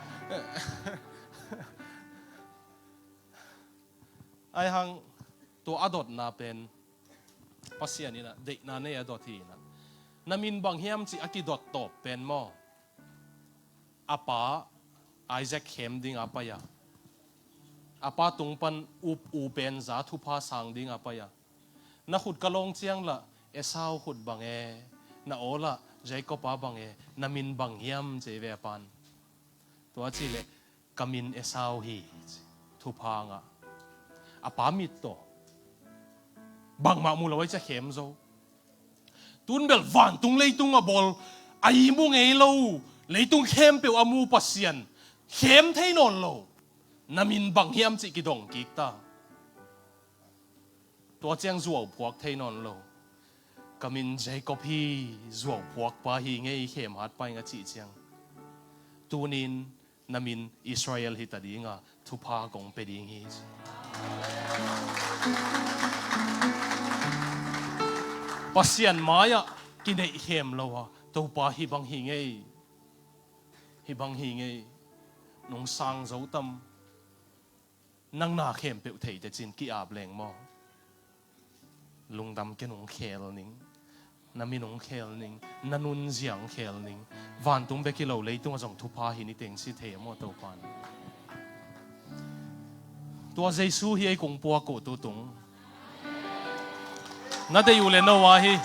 Ahi hang tua a dotna pen Pasian in a deihna nei a dot hi in a. Na min bang hiam cih a kidot tawp pen maw? A pa Isaac khem dinga pai a, a pa tung pan up u pen za thupha sang dinga pai a, na khut ka lawng ciang lah Esau khut bang e, na aw lah Jacob a bang e, na min bang hiam ci ve a pan. Tua ci leh ka min Esau hi, thupha ngah. A pa mit tawh bangmah mu lo ai cia khem zo. Tun bel vantung leitung a bawl, a i mu ngei lo, leitung khempeuh a mu Pasian khem thei nawn lo. Na min bang hiam cih kidong kik ta. Tua ciang zuau phuak thei nawn lo. Ka min Jacob hi, zuau phuak pa hi ngei, khem hat pa hi nga cih ciang, tunin na min Israel hi ta dinga thupha kong pe ding hi. Pasian mai-ah kineih khem lo a, Topa hi bang hi ngei, hi bang hi ngei, nong sang zo tam. Nang na khempeuh thei te cin ki-ap leng maw? Lungdam ken, hong khel ning. Na min hong khel ning, na nunzia hong khel ning. Vantung bek hi lo, leitung a zong thupha hi ni teng si thei a maw Topan? Tua Jesu hi ei kong puak uh tutung. Na deih uh le no a hi.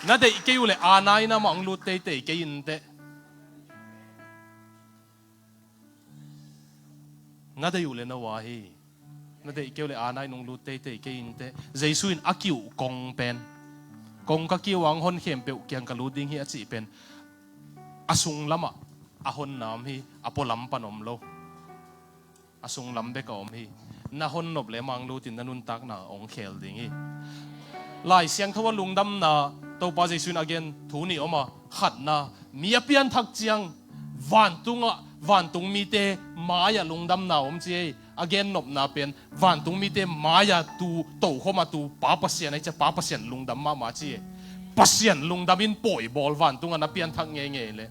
Na deih kei uh le a nai na mah hong lut teitei kei in teh. Na deih uh le no a hi. Na deih kei uh le a nai nong lut teitei kei in teh. Jesu in a kiuh kong pen, kong ka kiuh ang hon khempeuh kiang ka lut ding hi a cih pen, a sung lamah a hon nam hi, a pualam pan om lo. A sung lam bek a om hi. na hon nop le manglutin na nuntakna hong khel ding hi. Lai Siangtho a lungdamna Topa Jesu in a gen thu nih om a, khatna, mi a pianthak ciang vantungah, vantung mite mai-ah lungdamna om ci ei. A gennopna pen vantung mite mai-a tu, tokhom a tu Pa Pasian ahi cia, Pa Pasian lungdam mahmah ci ei. Pasian lungdam in pawi bawl, vantungah na pianthak ngeingei le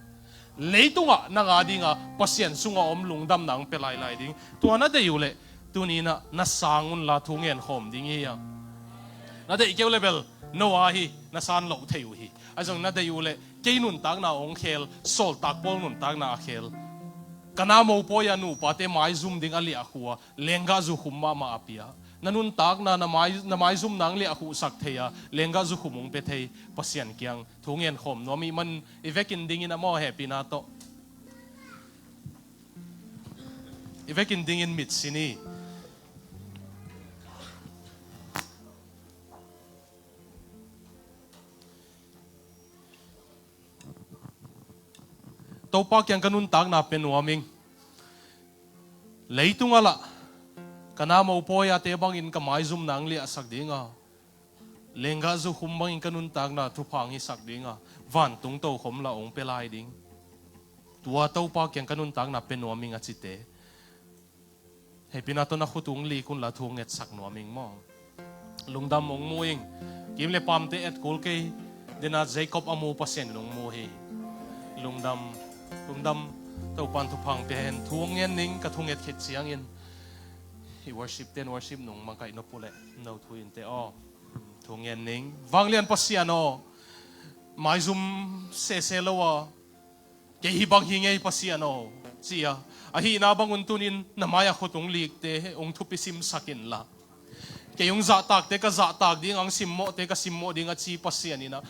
leitungah nang a dinga Pasian sungah om lungdamna hong pia lailai ding. Tua na deih uh leh tuni-in ah na sang unla thu ngen khawm ding hi a. Na deih kei uh leh bel no a hi, na san loh thei uh hi. Ahi zong na deih uh leh kei nuntakna hong khel, sawltak Paul nuntakna a khel. Ka na mopawi a nupate maizum ding a liahkhuh a, lenggah zukhum mahmah a pia. Na nuntakna, na mai, na maizumna hong liahkhuhsak thei a, lenggah zukhum hong pia thei Pasian kiang thu ngen khawm nuam ih man, i vekin dingin a maw, hehpihna tawh i vekin dingin mit sin hi. Topa kiang ka nuntakna pia nuam ing. Leitungah lah ka na mopawi ate bangin ka maizumna hong liahsak ding a, lenggah zukhum bangin ka nuntakna thupha hong hisak ding a, vantung tokhom lah hong pia lai ding. Tua Topa kiang ka nuntakna pia nuam ing a cite, hehpihna tawh na khut tung lik unla thu ngetsak nuam ing maw. Lungdam, hong mu ing. Kim le pamte et kul kei. Dena Jacob a mu Pasian in hong mu hi. Lungdam, lungdam. Topan thupha hong pia hen. Thu hong ngen ning, ka thu nget khit ciangin i worship ten worship nung makaih nop uh leh no thu in te aw. Thu ngen ning. Vanglian Pasian aw, maizum sese lo a, kei hih bang hi ngei Pasian aw, ci a, ahihna bangun tunin na mai-ah khut hong likte hong thupi simsak inla, kei hong zahtakte ka zahtak ding, hong simmawhte ka simmawh ding a ci Pasian in ah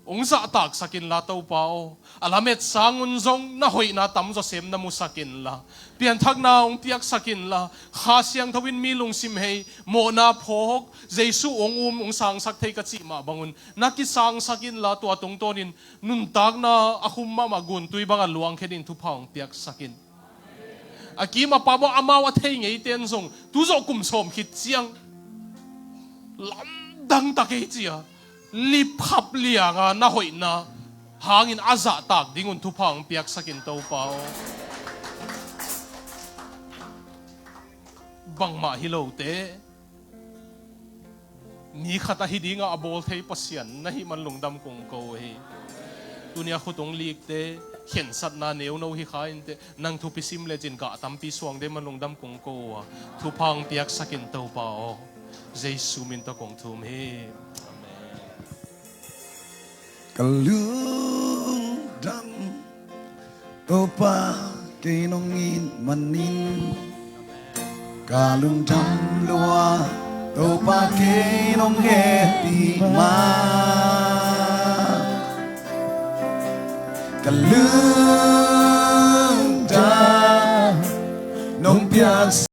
hong zahtaksak inla Topa aw, a lamet sangun zong na hoihna tamzaw sem na musak inla, pianthakna hong piaksak inla, Kha Siangtho in mi lungsim hei, mawhna phawk, Jesu hong um, hong sangsak thei ka cih mah bangun na kisangsak inla, tua tungtawnin nuntakna a khum mahmah guntui bangah luangkhetin thupha hong piaksak in. A kim a pam aw, amau a thei ngeiten zong tuzawh kum sawm khit ciang lamdang tak ei ci a, lipkhap lianga na hoihna hangin a zahtak dingun thupha hong piaksak in Topa aw. Bangmah hi lote, mi khat ahi dinga a bawl thei Pasian na hih man lungdam kong ko hi. Tuni a khut hong likte khensatna neuno hi kha inteh, nang thupi sim lecin gah tampi suang ding man lungdam kong ko uh a, thupha hong piaksak in Topa aw. Jesu min tawh kong thum hi. Amen. Ka lungdam Topa kei nong it manin, ka lungdam lua Topa kei nong hehpih ma. Ka lungdam nong piak